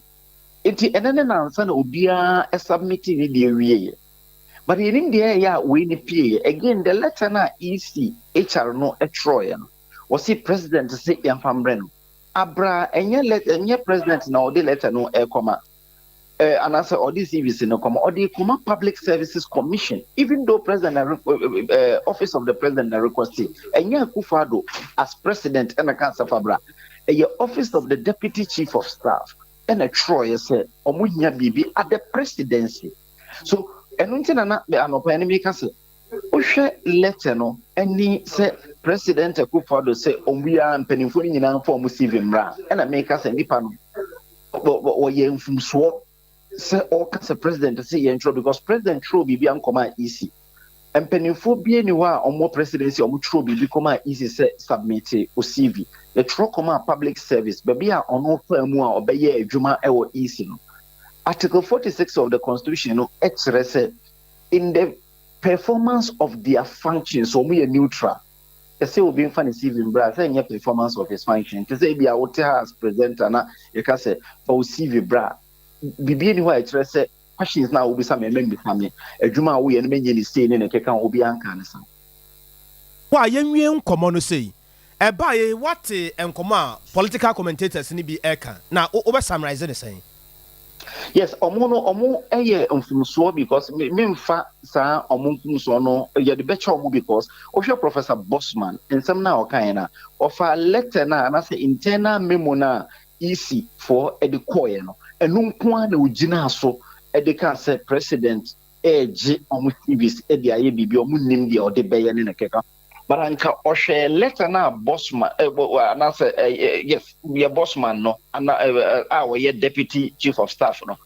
Nti ɛnɛ ne nansa na obiara submit ne deɛ wieɛ. But yɛnim deɛ ɛyɛ a wei ne pieɛ. Again, the letter no a EC HR no twerɛeɛ no, wɔse president se yɛmfa mbrɛ no. Abra ɛnyɛ let ɛnyɛ president na ɔde letter no ɛkɔma. Anaasɛ ɔde CVC no kɔma, ɔde kɔma Public Services Commission. Even though president na office of the president na request, ɛnyɛ Akufo-Addo as president ɛna ka sɛ fa bra. Ɛyɛ office of the deputy chief of staff ɛna twerɛeɛ sɛ ɔmo hia biribi at the presidency. So ɛno nti na na anɔpa no meka sɛ wohwɛ letter no ɛne sɛ President Akufo-Addo sɛ ɔmo biara mpanimfoɔ no nyinaa mfa ɔmo CV mmra, ɛna meka sɛ nipa no wɔyɛ mfomsoɔ sɛ ɔka sɛ president sɛ yɛntwerɛ, because president twerɛ biribi ankɔma a EC mpanimfoɔ bie ni hɔ a ɔmo presidency ɔmo twerɛ biribi kɔma a EC sɛ submit o CV. Yɛtwerɛ kɔma a public service, baabi a ɔno fa mu a ɔbɛyɛ adwuma ɛwɔ EC no. Article 46 of the constitution no ɛkyerɛ sɛ in the performance of their functions, ɔmo yɛ neutral. Ɛsɛ obi nfa ne CV mbra sɛ ɛnyɛ performance of his function. Te sɛ ebi a wote ha as presenter na yɛka sɛ fa wo CV bra, biribi ni hɔ a ɛkyerɛ sɛ questions na wobisa me, ɛmɛ mbisa me adwuma a woyɛ no, mɛnyɛ ne sei ne ne keka ho, obi anka ne sa. Hɔ a yɛnwie nkɔmmɔ no sei, ɛbaa yɛ wate nkɔmmɔ a political commentators no bi ɛka na wobɛ summarize ne sɛn? Yes, ɔmo no ɔmo ɛyɛ mfomsoɔ because me memfa saa ɔmo mfomsoɔ no yɛde bɛkyɛ ɔmo, because wohwɛ Professor Bosman nsɛm no a ɔkaeɛ no a, ɔfa letter no a anaasɛ internal memo no a EC foɔ ɛde kɔɔeɛ no, ɛno nko ara na ogyinaa so ɛde kaa sɛ president ɛregye ɔmo CVs ɛde ayɛ biribi, ɔmo nim deɛ ɔde bɛyɛ ne ne keka. But anka ɔhwɛ letter no a Bosman anaasɛ yes, yɛ Bosman no ana a ɔyɛ deputy chief of staff no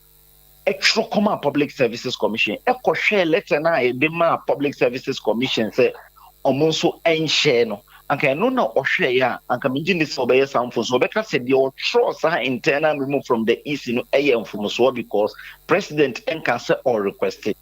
ɛtwerɛ kɔma Public Services Commission, ɛkɔhwɛ letter no a yɛde maa Public Services Commission sɛ ɔmo nso ɛnhyɛ no, anka ɛno na ɔhwɛ yɛ a, anka megye ne sɛ ɔbɛyɛ saa mfomsoɔ. Ɔbɛka sɛ deɛ ɔtwerɛ saa internal memo from the EC no ɛyɛ mfomsoɔ because president ɛnka sɛ ɔrequest.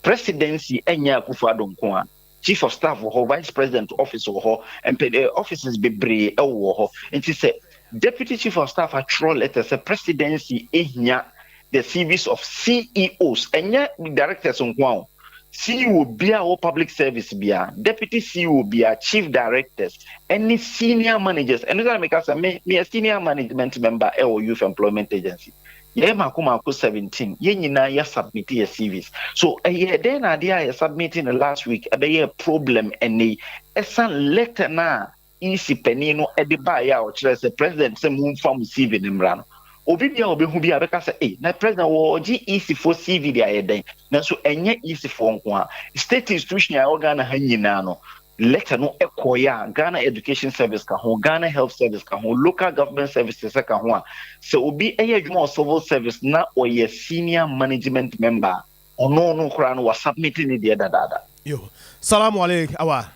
Presidency ɛnyɛ Akufo-Addo nko a, chief of staff wɔ hɔ, vice president office wɔ hɔ, mpɛ offices bebree ɛwɔ hɔ. Nti sɛ deputy chief of staff atwerɛ letter sɛ presidency ehia the CVs of CEOs, ɛnyɛ directors nko a o, CEO bia wɔ public service bia, deputy CEO bia, chief directors ɛne senior managers. Ɛno sɛ meka sɛ me meyɛ senior management member ɛwɔ Youth Employment Agency, yɛyɛ mako mako 17, yɛn nyinaa yɛ submit yɛ CVs. So ɛyɛ dɛn na adeɛ a yɛ submit no last week ɛbɛyɛ problem ɛnɛ yi? Ɛsan letter na EC panin no ɛde baeɛ a ɔkyerɛ sɛ president sɛ momfa mo CV no mmra no, obi bia a ɔbɛhu bi a bɛka sɛ, "Ei, na president wɔgye EC foɔ CV de ayɛ dɛn?" Nanso ɛnyɛ EC foɔ nko a, state institution a ɛwɔ Ghana ha nyinaa no, letter no ɛkɔeɛ a Ghana Education Service ka ho, Ghana Health Service ka ho, local government services ka ho, a sɛ obi ɛyɛ adwuma wɔ civil service na ɔyɛ senior management member a, ɔno no koraa no wasubmit ne deɛ dadaada. Yo, salamu alaikum awa.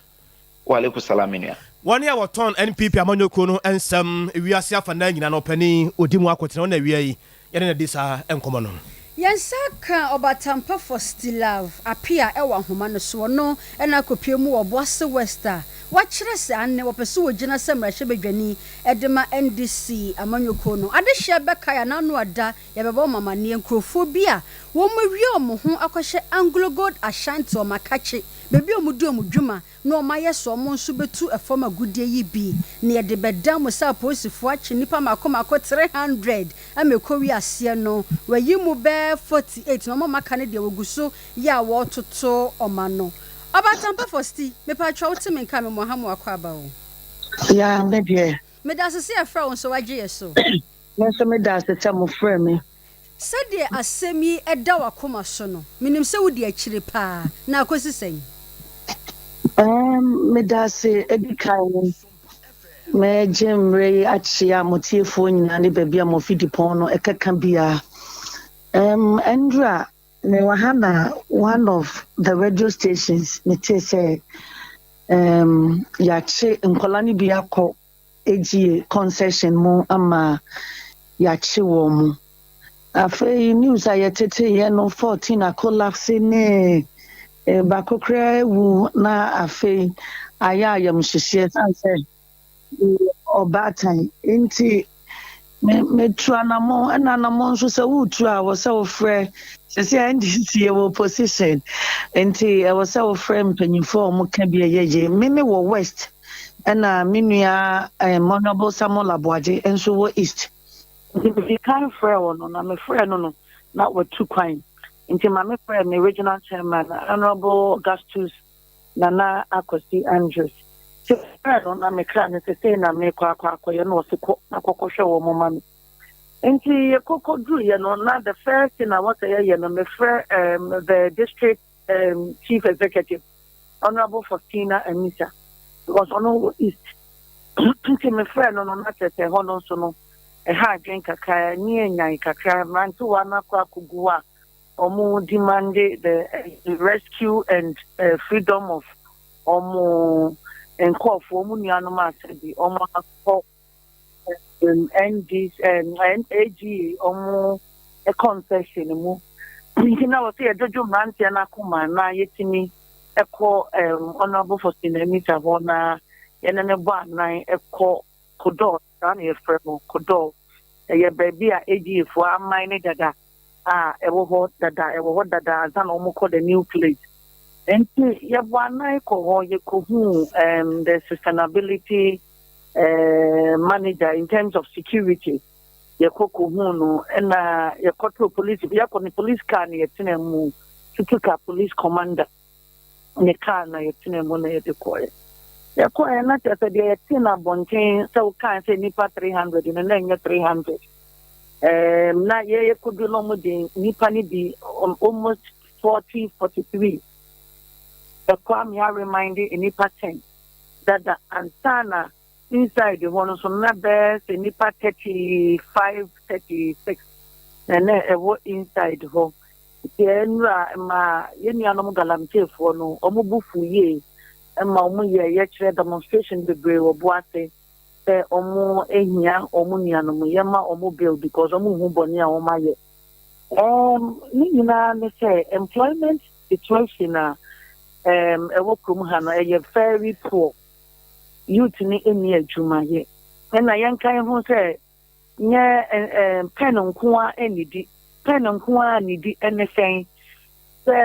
Waalaikum salam, nua. Wɔne a wɔtɔn NPP amanyɔkuo no nsɛm ewiase afa nyina no, ɔpanin ɔdi mu akɔtena ɔna awia yi yɛne na di saa nkɔmmɔ no. Yɛnsa ka Ɔbatampa Fostilove Apia ɛwɔ ahoma no so. Ɔno ɛna akɔpie mu wɔ Boase West a wakyerɛ sɛ ane wɔpɛ sɛ wɔgyina sɛ mmarahyɛbadwani ɛde ma NDC amanyɔkuo no. Adehyɛ bɛka yɛ n'ano ada yɛbɛbɔ wɔn amanneɛ nkurɔfoɔ bi a wɔn awie wɔn ho akɔhyɛ AngloGold Ashanti wɔn akakye beebi a wɔn di wɔn dwuma na wɔn ayɛ so wɔn nso bɛtu ɛfam agudeɛ yi bi na yɛde bɛda mo sɛ apolisifoɔ akye nnipa mako mako 300 ama ɛkɔ wi aseɛ no, wɔayi mu bɛɛ 48 na wɔn a aka no deɛ wɔgu so yɛ a wɔretoto ɔma no. Ɔbatampa Fosti, mepatwa wote me nka me mo ha mo akɔ aba o. Ya, me deɛ. Meda ase sɛ yɛfrɛ wo nso wagye yɛ so. Me nso meda ase sɛ mofrɛ me. Sɛdeɛ asɛm yi ɛda w'akoma so no, menim sɛ wodi akyire paa na akɔsi sɛn? Meda ase. Edi kan no, mɛgye mmerɛ yi akyea motiefoɔ nyinaa ne baabi a mofidipɔn no ɛkɛka biara. Ɛnnora mewɔ ha na one of the radio stations metee sɛ yɛakye nkwadaa no bi akɔ AGA concession mu ama yɛakye wɔn mu. Afei news a yɛteteeɛ no, 14 acollapse ne baako koraa awu, na afei ayɛ ayamhyehyeɛ sane sɛ ɔbaatan nti metu anammɔn. Ɛna anammɔn nso sɛ woretu a, ɛwɔ sɛ wofrɛ sɛsɛ NDC yɛwɔ opposition, nti ɛwɔ sɛ wofrɛ mpanyinfoɔ a wɔka bi ɛyɛ yie. Meme wɔ West, ɛna me nua Honourable Samuel Aboagye nso wɔ East, nti mede kan frɛ wɔ no na mefrɛ no na watu kwan, nti ma mefrɛ me regional chairman, Honourable Augustus Nana Akwasi Andrews. Nti mefrɛ no na mekra no sɛ sei na mekɔ akɔyɛ na ɔse kɔ na kɔkɔhwɛ wɔ mo ma me. Nti yɛkɔkɔ duruyɛ no na the first thing a wɔsɛ yɛyɛ no, mefrɛ the district chief executive, Honourable Faustina Amisa, because ɔno wɔ East. Nti mefrɛ no na kyerɛ sɛ hɔ no nso no ɛha adwen kakra ne anyan kakra. Mmerantewa no akɔ akɔgu hɔ a ɔmo demand the rescue and freedom of ɔmo nkɔɔfoɔ, ɔmo nuanom a sɛbi ɔmo akɔ ND AGA ɔmo concession mu. Nti na wɔsɛ yɛdwodwo mmeranteɛ no akoma na yɛtumi ɛkɔ Honourable Faustina Amisa hɔ na yɛne ne bɔ anan ɛkɔ Kodɔɔ. Saa na yɛfrɛ no, Kodɔɔ. Ɛyɛ baabi a AGA foɔ aman ne dada a ɛwɔ hɔ dada, ɛwɔ hɔ dada ansa na wɔn kɔ the new place. Nti yɛbɔ anan kɔ hɔ, yɛkɔhuu the sustainability manager in terms of security. Yɛkɔ kɔhuu no, ɛna yɛkɔtoo police, yɛkɔ ne police car na yɛtena mu, Tutuka police commander ne car na yɛtena mu na yɛde kɔɛ. Yɛkɔɛ na kyerɛ sɛ deɛ yɛte no abɔnten sɛ wokaa sɛ nnipa 300 no, na ɛnyɛ 300. Na yɛyɛkɔdu no, ɔmo de nnipa no bi almost 40, 43 ɛkɔ ame aremand nnipa 10 dada ansa na inside hɔ no nso na bɛyɛ sɛ nnipa 35, 36 na na ɛwɔ inside hɔ. Nti ɛnura ma yɛn nuanom galamseyfoɔ no, ɔmo bu fu yie ma ɔmo yɛ yɛkyerɛ demonstration bebree wɔ Boase sɛ ɔmo ehia ɔmo nuanom, yɛma ɔmo bail because ɔmo hu bɔnne a ɔmo ayɛ. Ne nyinaa ne sɛ employment situation a ɛwɔ kurom ha no ɛyɛ very poor. Youth ne ɛnni adwuma yɛ, ɛna yɛnka ho sɛ nyɛ pen nko a ɛnidi, pen nko a nidi. Ɛne sɛn sɛ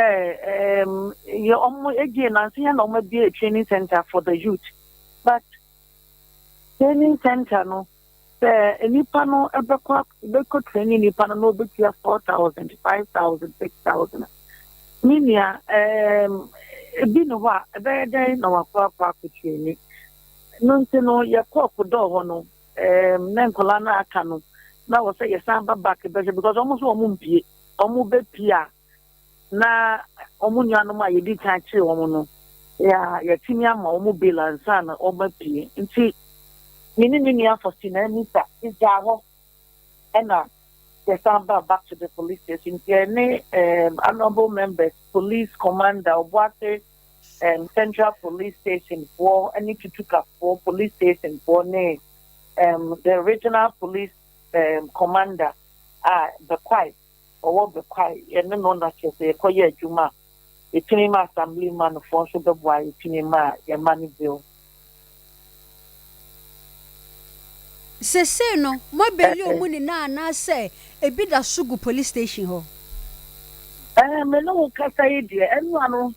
yɛ ɔmo egye nansi yɛn na ɔmo abie training center for the youth, but training center no, sɛ nipa no ɛbɛkɔ ɛbɛkɔ training, nipa no na obetua 4,000, 5,000, 6,000. Ne nua ebi ne hɔ a ɛbɛyɛ dɛn na wakɔ akɔ training no? Nti no yɛkɔ kɔdɔɔ hɔ no na nkɔla no aka no na wɔ sɛ yɛsan ba back bɛhwɛ because ɔmo nso ɔmo mpie, ɔmo bɛpie a na ɔmo nuanom a yɛdi kan kyerɛ wɔn no yɛ yɛtumi ama ɔmo bail ansa na ɔmo apue. Nti me ne me nua Faustina Anita gyaa hɔ, ɛna yɛsan ba back to the police station. Nti ɛne honourable members, police commander, Obuase Central Police Station foɔ ɛne Tutukafoɔ police station foɔ ne the regional police commander a Bɛkwae, ɔwɔ Bɛkwae, yɛne no na kyerɛ sɛ yɛkɔyɛ adwuma a yɛtumi ma assembly man foɔ nso bɛboa yɛtumi ma yɛma no bail. Sesei no moabail ɔmu nyinaa anaasɛ ebi da so gu police station hɔ? Me ne wo kasa yi deɛ, ɛnoa no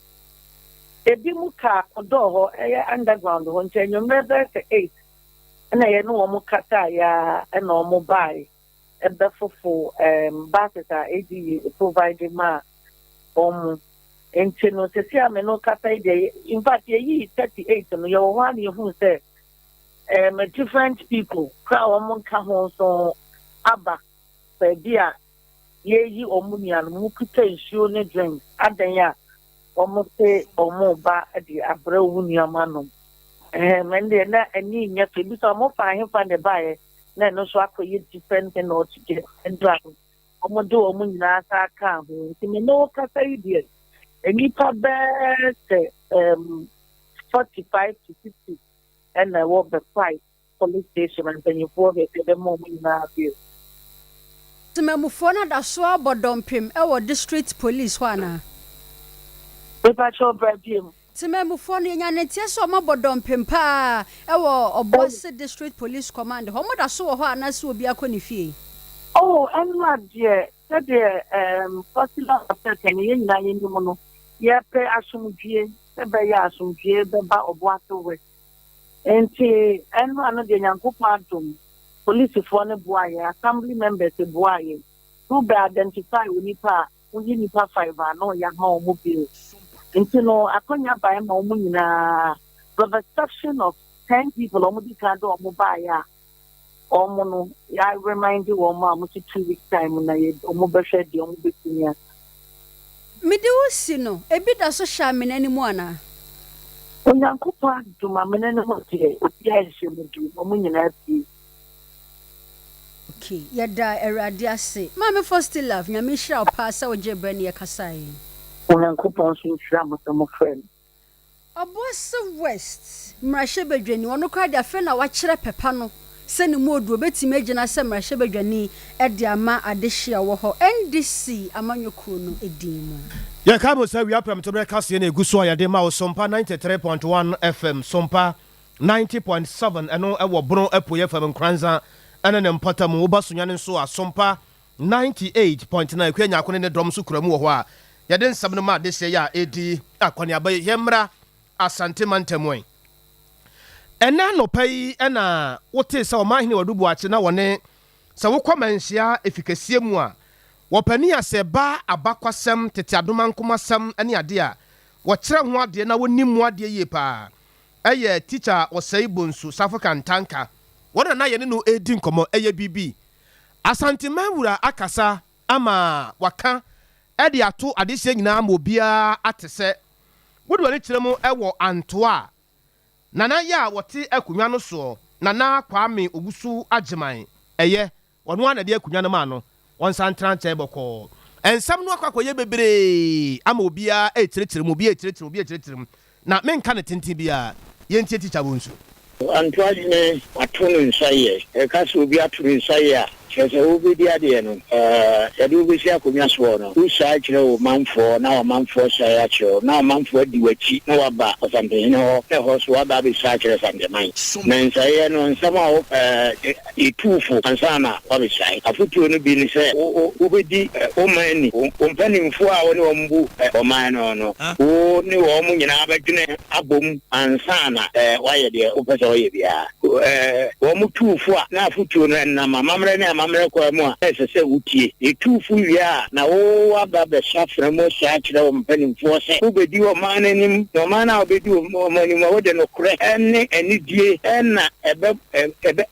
ebi mu ka kɔdɔɔ hɔ, ɛyɛ underground hɔ. Nti anwummerɛ bɛyɛ sɛ 8 ɛna yɛne wɔn kasa ya, ɛna wɔn bae ɛbɛfofo buses a AGA provide ma wɔn. Nti no sisi a me no kasa yi deɛ, in fact yɛyi 38 no, yɛwɔ hɔ a na yɛhu sɛ different people kora a wɔn nka ho nso aba baabi a yɛyi wɔn nuanom mu kuta nsuo ne drinks adan a wɔn se wɔn ba de abrɛ wɔn nuanom anom. Ɛn deɛ na ani nyɛ fɛ bi sɛ wɔn fa ahemfa ne baeɛ na ɛno nso akɔyɛ different thing altogether. Ndra no Wɔde wɔn nyinaa san kaa ho. Nti me ne wo kasa yi deɛ, nnipa bɛyɛ sɛ um, 45 to 50 ɛna ɛwɔ Bɛkwae police station a mpanyinfoɔ hwɛ sɛ ɛbɛma wɔn nyinaa bail. Temamufoɔ no ada so abɔ dɔmpem wɔ district police hɔ anaa? Mepakyɛw bra biom. Temanmufoɔ no, yɛnya ne nteɛ sɛ wɔabɔ dɔmpem paa wɔ Obuasi District Police Command hɔ. Wɔda so wɔ hɔ anaasɛ obi akɔ ne fie? Oh, ɛno a deɛ, sɛdeɛ ɛɛm Faustina Afɛfɛ no yɛn nyinaa yɛnim no, yɛpɛ asomdwie, sɛ ɛbɛyɛ a asomdwie bɛba Obuasi West. Nti ɛno ano deɛ Nyankopɔn adom, polisifoɔ no boaa yɛn, assembly members boaa yɛn, so wobɛ identify onipa a, woyi nnipa 5 a na ɔyɛ ama wɔn bail. Nti no akɔnya bae ma wɔn nyinaa, with the exception of 10 people a wɔn di kan de wɔn baeɛ a wɔn no yɛ remind wɔn a wɔn ti 2 weeks time na yɛ wɔn bɛhwɛ deɛ wɔn bɛtumi a. Mede wo si no, ebi da so hyɛ amena no mu anaa? Onyankopɔn adom, amena no mu deɛ, obiara nhyɛ mu bi, wɔn nyinaa pie. Okay, yɛda Awurade ase. Maame Fosti Love, Nyame nhyira wo paa sɛ wogye berɛ ne yɛkasaeɛ. Onyankopɔn nso nhyira mo sɛ mofrɛ me. Obuasi West mmarahyɛbadwani, ɔno koraa de afei na wakyerɛ pɛpa no sɛ ne mu odu obɛtumi agyina sɛ mmarahyɛbadwani de ama adehye a wɔ hɔ NDC amanyɔkuo no din mu. Yɛka mo sɛ wia prɛmtoberɛ kaseɛ no ɛgu so a yɛde ma wo Sompa 93.1 FM, Sompa 90.7, ɛno ɛwɔ Bono Apueɛ fam, Nkoranza ɛne ne mpɔtam. Woba Sunyane nso a, Sompa 98.9. Akua Nyako ne ne dɔm nso kura mu wɔ hɔ a yɛde nsɛm no ma adehyeɛ yɛ a ɛdi akɔneaba yi. Yɛmmra Asante mantam ɛ. Ɛnɛ anɔpa yi ɛna wotee sɛ Ɔmanhene Wadu Boakye na wɔne sɛ wokɔ Manhyia efikɛseɛ mu a, wɔpani a sɛ ba abakwasɛm, tete adomankomasɛm ne adeɛ a wɔkyerɛ ho adeɛ na wɔnim mu adeɛ yie paa, ɛyɛ Tikya Ɔsɛe Bonsu Safo Kantanka. Wɔn na na yɛne no ɛredi nkɔmmɔ. Ɛyɛ biribi Asanteman wura akasa ama waka ɛde ato adehyeɛ nyinaa ma obiara ate sɛ wode w'ani kyerɛ mu ɛwɔ Antoa a Nana yɛ a wɔte akonnwa no soɔ, Nana Kwame Owusu Agyeman, ɛyɛ ɔno ara na ɛde akonnwa no maa no, wɔnsa ntena nkyɛn bɔkɔɔ. Nsɛm no akɔ akɔyɛ bebree ama obiara ɛrekyerɛkyerɛ mu, obiara ɛrekyerɛkyerɛ mu, obiara ɛrekyerɛkyerɛ mu, na menka ne tenten biara. Yɛntie Tikya Bonsu. Antoahene ato ne nsa yɛ. Ɛka sɛ obi ato ne nsa yɛ a, kyerɛ sɛ wobɛdi adeɛ no, yɛde wobɛsi akonnwa soɔ no, wosae kyerɛ wo manfoɔ na w'amanfoɔ sae akyerɛ wo, na ɔmanfoɔ adi w'akyi na woaba Ɔsantehene hɔ, na ɛhɔ nso woaba abɛsa akyerɛ Santeman. Na nsaeɛ no, nsɛm a wo yɛtuu fo ansa na woabɛsae. Afotuo no bi ne sɛ wobɛdi wo man ni, wo mpanimfoɔ a wo ne wɔn bu ɔman no no, wo ne wɔn nyinaa bɛdwene abom ansa na woayɛ deɛ wopɛ sɛ woyɛ biara. Wɔn tuu fo a, na afotuo no nam amammerɛ ne amammerɛ kwan mu a, na ɛsɛ sɛ wotie. Yɛtuu fo wie a, na woaba abɛhyɛ afena mu ahyia akyerɛ wo mpanimfoɔ sɛ wobɛdi ɔman no anim, na ɔman no a wobɛdi wɔn anim no, wode nokorɛ ne anidie na ɛbɛ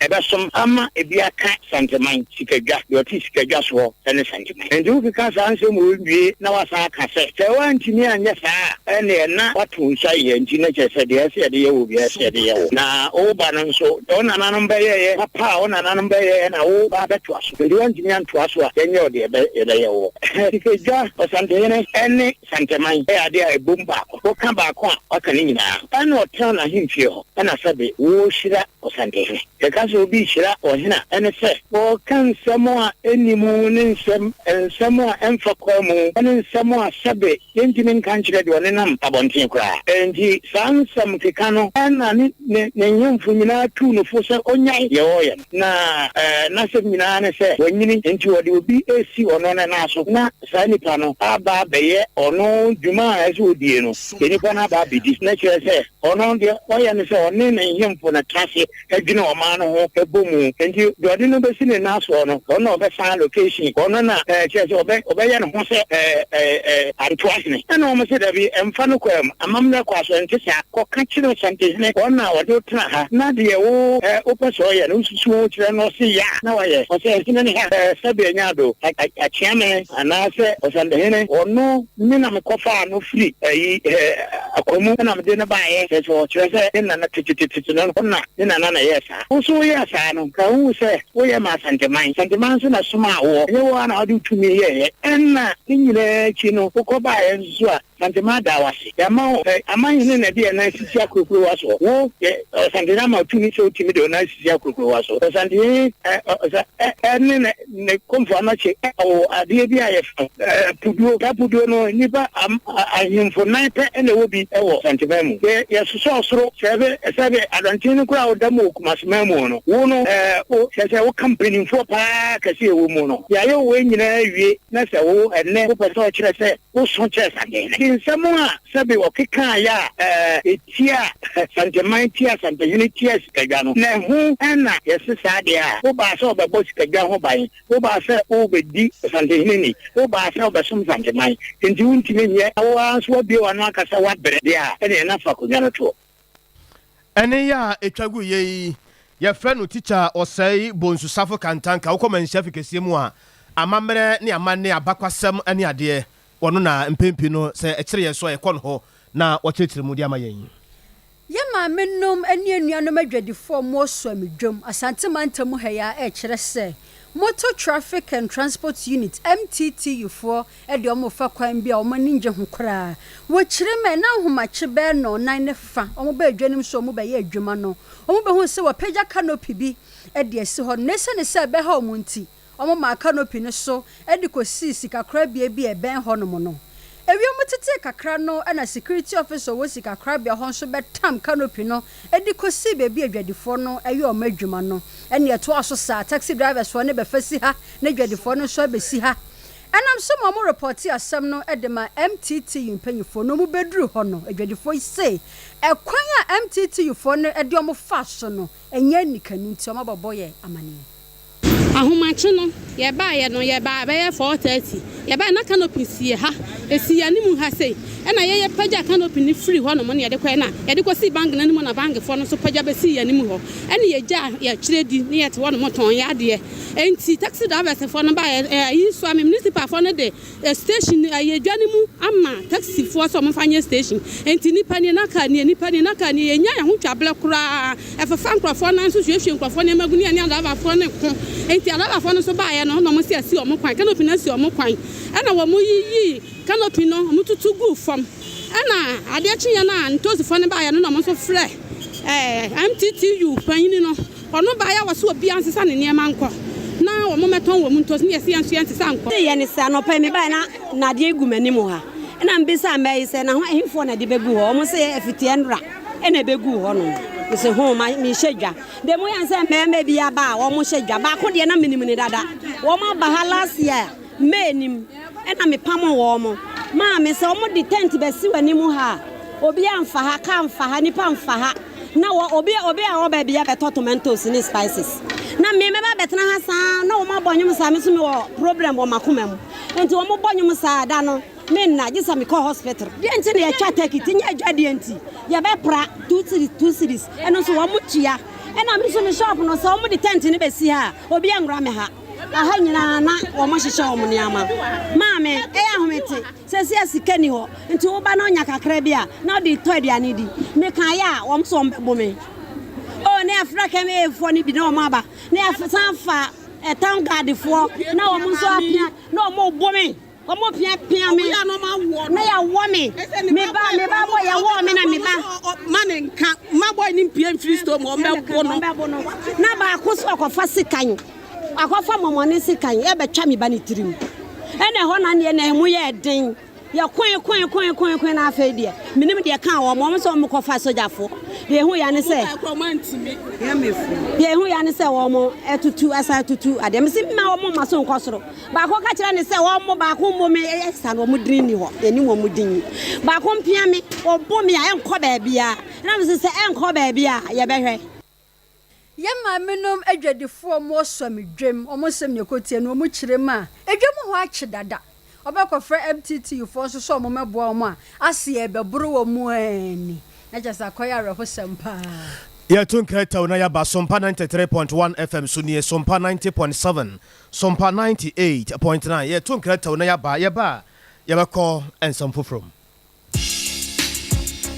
ɛbɛsom ama ebi aka Santeman sikadwa, deɛ ɔte sikadwa soɔ ne Santeman. Enti wokeka saa nsɛm wei wie na woasan aka sɛ, sɛ woantumi anyɛ saa a, ɛnneɛ na woato nsa yɛ nti na kyerɛ sɛ deɛ ɛsɛ yɛde yɛ wo biara ɛsɛ yɛde yɛ wo. Na wo ba no nso, deɛ wo nananom bɛyɛeɛ, papa a wo nananom bɛyɛeɛ na wo ba bɛtoa so. Enti woantumi antoa so a, yɛnyɛ wo deɛ yɛbɛyɛ woɔ. Sikadwa, Ɔsantehene ne Santeman yɛ adeɛ a ɛbom baako. Woka baako a, woaka ne nyinaa. Ɛna ɔtena n'ahemfie hɔ, ɛna sɛbe worehyira Ɔsantehene. Yɛka sɛ obi rehyira ɔhene a, ɛne sɛ ɔreka nsɛm a enni mu ne nsɛm, nsɛm a ɛmfa kwan mu ne nsɛm a sɛbe yentumi nka nkyerɛ deɛ ɔnenam abɔnten koraa. Enti saa nsɛm keka no na ne ne ne nhemfo nyinaa tuu no fo sɛ onnyae deɛ ɔreyɛ no. Na n'asɛm nyinaa ne sɛ wanyini, enti wɔde obi resi ɔno ne nan so na saa nipa no aba abɛyɛ ɔno dwuma a ɛsɛ sɛ odie no, nipa no aba abɛdi. Na kyerɛ sɛ ɔno deɛ ɔyɛ ne sɛ ɔne ne nhemfo no tena ase dwene ɔman no ho bɔ mu. Enti deɛ ɔde no bɛsi ne nan soɔ no, ɔno na ɔbɛsan allocation, ɔno na kyerɛ sɛ ɔbɛ ɔbɛyɛ ne ho sɛ Antoa hene. Ɛna wɔn se dabi, ɛmfa no kwaa mu, amammerɛ kwaa so, ɛnte saa. Kɔka kyerɛ Asantehene, ɔno na ɔde wo tena ha, na deɛ. wo wopɛ sɛ ɔyɛ no, wosusu ho kyerɛ no, ɔse yɛ a, na wayɛ. Ɔsɛ hene ne ha, sɛbe anya ado, Akyeame anaasɛ Ɔsandehene, ɔno me na mekɔfaa no firi ayi Akwamu na mede no baeɛ. Kyerɛ sɛ ɔkyerɛ sɛ ne nana tetetete no na ne nana na ɛyɛɛ saa. Wo nso woyɛɛ saa no, ka wohu sɛ woyɛ ma Asanteman. Asanteman nso na ɛsomaa woɔ, ɛnyɛ wo ara na wode wo tumi yɛeɛ. Ɛnna ne nyinaa akyi no, wokɔbaeɛ nso so a, Asantema da wo ase. Yɛama wo ɛ, amanhene na ɛde yɛn nan sisi akurokurowa soɔ. Wo, yɛ, Ɔsantehene ama wo tumi sɛ wotumi de wo nan sisi akurokurowa so. Ɔsantehene, ɛ, ɔsa, ɛ, ɛne ne, ne Komfo Anɔkye wɔ adeɛ bi a yɛfrɛ no, ɛ, puduo. Saa puduo no, nnipa, am, a, ahemfo nan pɛ na ɛwɔ bi wɔ Asanteman mu. Yɛ, yɛsosɔ ɔsoro, sɛbe, sɛbe Adɔnten no koraa a woda mu wɔ Kumaseman mu no, wo no, ɛ, wo, kyerɛ sɛ woka mpanimfoɔ pa ara kɛse a ɛwɔ mu no. Yɛayɛ wo wei nyinaa awie na sɛ wo, ɛnnɛ, wopɛ sɛ ɔkyerɛ sɛ Woso kyerɛ Santehene. De nsɛm a sɛbe ɔkekaeɛ a ɛtia Santeman tia Santehene tia Sikadwa no, na ɛho na yɛse saa deɛ a, wobaa sɛ wobɛbɔ Sikadwa ho ban, wobaa sɛ worebɛdi Santehene ni, wobaa sɛ wobɛsom Santeman, enti wontumi nyɛ, na wo ara nso woabue w'ano aka sɛ woabrɛ deɛ a, ɛneɛ na fa akonnwa no toɔ. Ɛne yɛ a ɛtwa gu yɛ yi, yɛfrɛ no Tikya Ɔsɛe Bonsu Safo Kantanka. Wokɔ Manhyia Fi kɛseɛ mu a, amammerɛ ne amanne, abakwasɛm ne adeɛ, ɔno na mpɛn pii no sɛ ɛkyere yɛn so a yɛkɔ no hɔ na ɔkyerɛkyerɛ mu de ama yɛn. Yɛn maamenom ne anuanom adwadifoɔ a wɔwɔ Suame Dwam, Asante mantam mu ha yi ara rekyerɛ sɛ Motor Traffic and Transport Unit, MTTU, foɔ de wɔn refa kwan bi a wɔn ani nnye ho koraa. Wɔkyerɛ mu a, na ahomakye bɛyɛ nnɔnnan ne fa, wɔbaa dwa no mu sɛ wɔrebɛyɛ adwuma no, wɔbɛhuu sɛ wɔapagya canopy bi de asi hɔ, na esiane sɛ ɛbɛha wɔn nti, wɔmaa canopy no so de kosii sikakorabea bi a ɛbɛn hɔnom no. Ewiem tetee kakra no na security officer a ɔwɔ sikakorabea hɔ nso bɛtam canopy no de kosii baabi a adwadifoɔ no yɛ wɔn adwuma no. Ɛnna ɛtoaa so saa, taxi drivers foɔ no bɛfa si ha na adwadifoɔ no nso abɛsi ha. Ɛnam so ma wɔrepɔtee asɛm no de maa MTTU mpanyinfoɔ na wɔbɛduruu hɔ no, adwadifoɔ yi se ɛkwan a MTTU foɔ no de wɔn faa so no nyɛ anikani nti wɔabɛbɔ yɛn amaneɛ. Ahomakye no, yɛbaeɛ no, yɛbaa bɛyɛ 4:30. Yɛbaeɛ na canopy si ha, ɛsi yɛn anim ha sei. Ɛna yɛyɛ pagyaa canopy no firii hɔnom na yɛde kɔeɛ na yɛde kɔsii bank no anim hɔ na bankfoɔ no nso pagya bɛsii yɛn anim hɔ. Ɛna yɛgyaa yɛkyerɛ di na yɛte hɔnom tɔn yɛn adeɛ. Enti taxi drivers foɔ no baeɛ, ɛyi nso a me municipal foɔ no de station ɛyɛ dwa no mu ama taxi foɔ sɛ wɔmfa nyɛ station. Enti nnipa nie na car nie, nnipa nie na car nie, yɛnnya yɛn ho twa berɛ koraa. Ɛfefa nkurɔfoɔ nan so hwiehwie nkurɔfoɔ nneɛma gu ne yɛne adriver foɔ no ko. Enti adriver foɔ no nso baeɛ no na wɔn se asi wɔn kwan, canopy no asi wɔn kwan. Ɛna wɔn yiyii canopy no, wɔn tutu guu fam. Ɛna adeɛ kyeeɛ no a ntosifoɔ no baeɛ no na wɔn nso frɛ ɛɛ MTTU panyini no. Ɔno baeɛ a ɔse obiara nsesa ne nneɛma nkɔ na wɔn mmɛtɔn wɔn ntoosi ne yɛse yɛn nso yɛnsesa nkɔ. Yɛ ne sɛ anɔpa yi mebaeɛ na nnadeɛ gu m'anim ha ɛna mebisaa mmaa yi sɛ na ho ɛhefoɔ na ɛde bɛgu hɔ wɔn se ɛfiti ɛnora ɛna ɛbɛguu hɔ nom mese ho ma mehyɛ dwa deɛ mo yɛn sɛ mmarima bi aba a wɔn hyɛ dwa baako deɛ na menim ne dada wɔn aba ha last year May nim ɛna me pamo wɔn maa me sɛ wɔn de tent bɛsi w'anim ha a obi anfa ha car nfa ha nipa nfa ha na wɔ obi obi a ɔwɔ baabi abɛtɔ tomatoes ne spices na me mɛba abɛtena ha saa na wɔn abɔ nnwom saa me nso me wɔ problem wɔ m'akoma mu nti wɔn bɔ nnwom saa da no me nna gye sɛ mekɔ hospital deɛ nti na yɛtwa tekiti nyɛ adwa deɛ nti yɛbɛpra 2 cedis 2 cedis ɛno nso wɔn tua ɛna me nso me shop no sɛ wɔn de tent no bɛsi ha a obi anwura me ha. Aha nyinaa na wɔhyehyɛ wɔn nneɛma. Maame, ɛyɛ ahomete. Seesei a sika nni hɔ nti wo ba no nya kakra bi a, na ɔde tɔ aduane di. Mekaeɛ a, wɔn nso wɔbɛbo me. Oh, na yɛafrɛ KMA-foɔ no bi na wɔn aba. Na yɛasan afa eh, town guard-foɔ na wɔn nso apia na wɔrebo me. Wɔn pia pia me. Na yɛawɔ me. Me ba, me ba bɔ yɛwɔ me na me ba. Ma ne nka, ma bɔ ne mpie mfiri store mu, wɔn bɛbo no. Wɔn bɛbo no. Na baako so ɔkɔfa sekan, akɔfa mɔmɔne sekan ɛbɛtwa me ba ne tirim. Ɛna ɛhɔ na neɛ na ɛmu yɛ den. Yɛkoe koe koe koe koe na afei deɛ menim deɛ kaa wɔn, wɔn sɛ wɔn kɔfa sogyafoɔ. Deɛ ehu ya ne sɛ, deɛ ehu ya ne sɛ wɔn atutu asan atutu adeɛ. Mesi mma wɔn mma so nkɔ soro. Baako ka kyerɛ no sɛ, Wɔn baako mmɔ me ɛsa no, wɔn din nni hɔ, yɛnnim wɔn din. Baako mpia me, ɔbɔ me a, ɛnkɔ baabiara. Ɛna mese, Sɛ ɛnkɔ baabi a, yɛbɛhwɛ. Yɛn maamenom adwadifoɔ a wɔwɔ Suame dwam, wɔn nsɛm na ɛkɔtie no, wɔn kyerɛ mu a, edwam hɔ akye dada. Wɔbɛkɔfrɛ MTTU foɔ nso sɛ wɔn mmɛboa wɔn a, ase ɛrebɛboro wɔn ani. Na kyerɛ sɛ akɔyɛ awerɛhosɛm paa. Yɛto nkrataw na yɛaba Sompa 93.1 FM so nie, Sompa 90.7, Sompa 98.9. Yɛto nkrataw na yɛaba, yɛba a yɛbɛkɔ nsɛm foforɔ mu.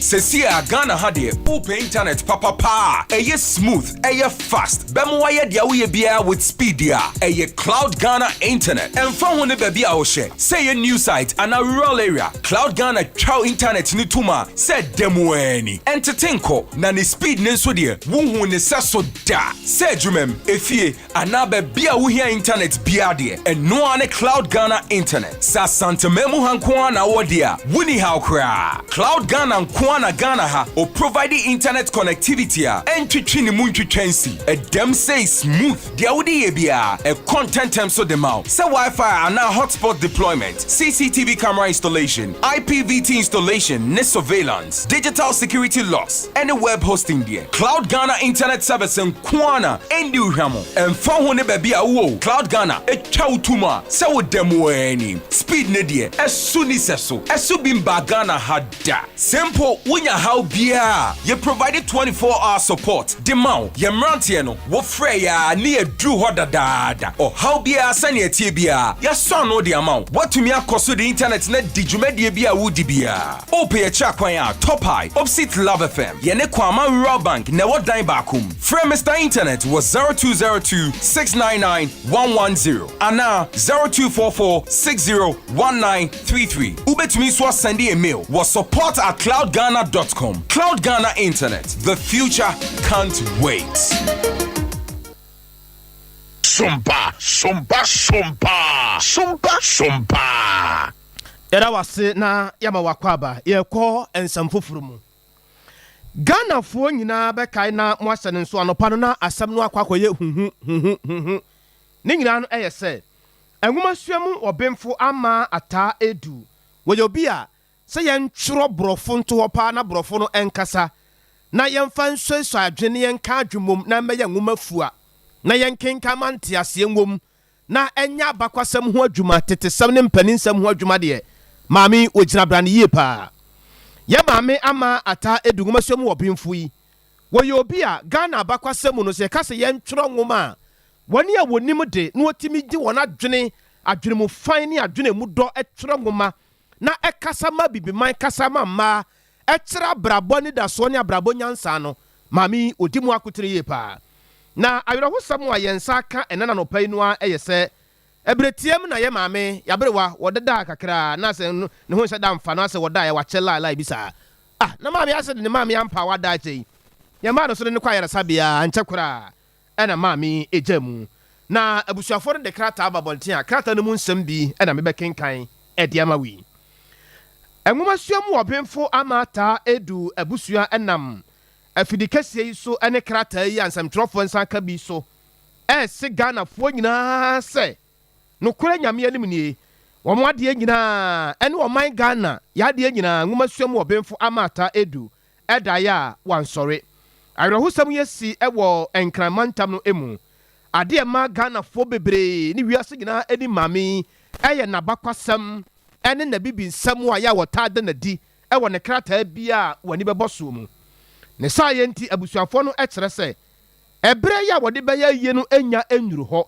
Sesie a Ghana ha deɛ wopɛ internet papa paa a ɛyɛ smooth, ɛyɛ fast, bɛma wayɛ deɛ woyɛ biara with speed deɛ a, ɛyɛ Cloud Ghana Internet. Ɛmfa ho ne baabi a wohyɛ, sɛ ɛyɛ new site anaa rural area, Cloud Ghana twa wo internet no tom a sɛ da mu ara ni. Ɛntete nkɔ, na ne speed no nso deɛ wonhuu ne sɛso da. Sɛ adwumam, efie, anaa baabi a wohia internet biara deɛ, ɛno ara ne Cloud Ghana Internet. Sɛ Asanteman mu ha nko ara na wowɔ deɛ a, wonni haw koraa. Cloud Ghana nko ara na Ghana ha ɔprovide internet connectivity a ɛntwetwe ne mu ntwitwa nsi. Ɛdam sei smooth, deɛ wode yɛ biara, ɛkɔ ntɛntɛm so de ma wo. Sɛ Wi-Fi anaa hotspot deployment, CCTV camera installation, IPVT installation ne surveillance, digital security locks, ne web hosting deɛ, Cloud Ghana Internet Service nko ara na ɛndi wo hwammɔ. Ɛmfa ho ne baabi a wowɔ o, Cloud Ghana twa wo to mu a sɛ woda mu ara ni. Speed no deɛ, ɛso nni sɛso. Ɛso bi mbaa Ghana ha da. Sɛ mpo wonya haw biara a, yɛ provide 24 hour support de ma wo. Yɛn mmeranteɛ no, wofrɛ yɛn a ne yɛaduru hɔ dadaada. Ɔhaw biara sɛnea ɛteɛ biara, yɛasɔ ano de ama wo. Woatumi akɔ so de internet no adi dwumadie bi a woredi biara. Wopɛ yɛn akyiri akwan a, Top High, opposite Love FM. Yɛne Kwama Rural Bank na ɛwɔ dan baako mu. Frɛ Mister Internet wɔ 0202 699 110 anaa 0244 60 1933. Wobɛtumi nso asɛnde yɛn mail wɔ support at cloudghana dot com. Cloud Ghana Internet, the future can't wait. Sompa, sompa, sompa, sompa, sompa. Yɛda wo ase na yɛma wo akwaaba. Yɛrekɔ nsɛm foforo mu. Ghanafoɔ nyinaa bɛkae na moahyɛ no nso anɔpa no na asɛm no akɔ akɔyɛ huhu huhu huhu. Ne nyinaa no ɛyɛ sɛ nwomasua mu ɔbenfo Amaa Ataa Adu. Wɔyɛ obi a sɛ yɛntwerɛ borɔfo nto hɔ paa na borɔfo no nkasa na yɛmfa nsuasua adwene na yɛnka adwemmom na ɛmmɛyɛ nwoma fua na yɛnkenkan ma nteaseɛ nwom na ɛnyɛ abakwasɛm ho adwuma, tetesɛm ne mpaninsɛm ho adwuma deɛ, maame yi, ɔgyina brane yie paa. Yɛ maame Ama Ataa Adu nwomasua mu ɔbenfo yi, wɔyɛ obi a Ghana abakwasɛm mu no, sɛ yɛka sɛ yɛntwerɛ nwoma a, wɔn a wɔnim de na wɔtumi gye wɔn adwene, adwene mu fann ne adwene a emu dɔ twerɛ nwoma na ɛkasa ma Abibiman, kasa ma mmaa, ɛkyerɛ abrabɔ anidasoɔ ne abrabɔ nyansa no, maame yi, ɔdi mu akotene yie paa. Na awerɛhosɛm a yɛn nsa aka ɛnnɛ anɔpa yi no ara yɛ sɛ, ɛberɛ tiaa mu na yɛn maame, y'aberewa, wɔdedaa kakra na asɛ ne ho nhyɛ da mfa no, asɛ wɔdaeɛ, wakyɛ lai lai bi saa. Ah, na maame asɛ de ne maame ampa a wada akyɛ yi. Yɛn maa no so de no kɔ ayaresabea, ankyɛ koraa ɛna maame yi gyaa mu. Na abusuafoɔ no de krataa ba abɔnten a krataa no mu nsɛm bi na mebɛkenkan de ama wo yi. Nwomasua mu ɔbenfo Ama Taa Adu abusua nam afidi kɛseɛ yi so ne krataa yi a nsɛmtwerɛfoɔ nsa aka bi so rese Ghanafoɔ nyinaa sɛ nokorɛ Nyame anim nie, wɔn adeɛ nyinaa ne ɔman Ghana y'adeɛ nyinaa Nwomasua mu ɔbenfo Ama Taa Adu daeɛ a wansɔre. Awerɛhosɛm yi asi wɔ Nkran mantam no mu. Adeɛ a ɛma Ghanafoɔ bebree ne wiase nyinaa ani maame yi yɛ n'abakwasɛm ne n'abibinsɛm a ɛyɛ a wɔtaa da no adi wɔ ne krataa biara a w'ani bɛbɔ soɔ mu. Ne saayɛ nti abusuafoɔ no kyerɛ sɛ ɛberɛ yi a wɔde bɛyɛ ayie no nnya nnuru hɔ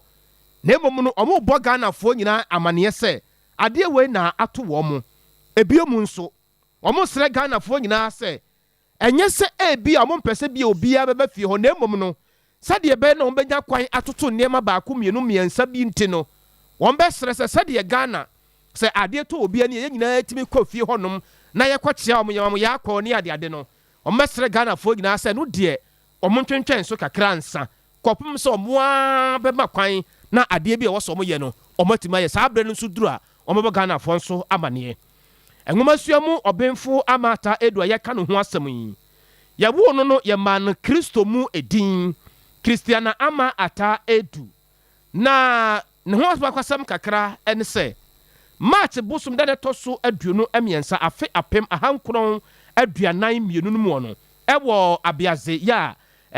na mmom no wɔrebɔ Ghanafoɔ nyinaa amaneɛ sɛ adeɛ wei na ato wɔn. Ebio mu nso wɔsrɛ Ghanafoɔ nyinaa sɛ ɛnyɛ sɛ ebia wɔmpɛ sɛ bia obiara bɛba fie hɔ na mmom no sɛdeɛ ɛbɛyɛ na wɔbɛnya kwan atoto nneɛma baako mmienu mmiɛnsa bi nti no wɔbɛsrɛ sɛ sɛdeɛ Ghana sɛ adeɛ tɔ obi ani a yɛn nyinaa tumi kɔ fie hɔnom na yɛkɔkyea wɔn, yɛma wɔn yɛakɔ ne adeade no, wɔbɛsrɛ Ghanafoɔ nyinaa sɛ ɛno deɛ wɔntwentwɛn so kakra ansa kɔpem sɛ wɔn ara bɛma kwan na adeɛ bi a ɛwɔ sɛ wɔyɛ no wɔatumi ayɛ. Saa berɛ no nso duru a, wɔbɛbɔ Ghanafoɔ nso amaneɛ. Nwomasua mu ɔbenfo Ama Atta Adu a yɛreka ne ho asɛm yi, yɛwoo no no yɛmaa no Kristo mu edin, Christiana Ama Atta Adu. Na ne ho abakwasɛm kakra ne sɛ, March bosom da da ɛtɔ so 23 afe 1942 no mu no, wɔ Abeadze yɛ a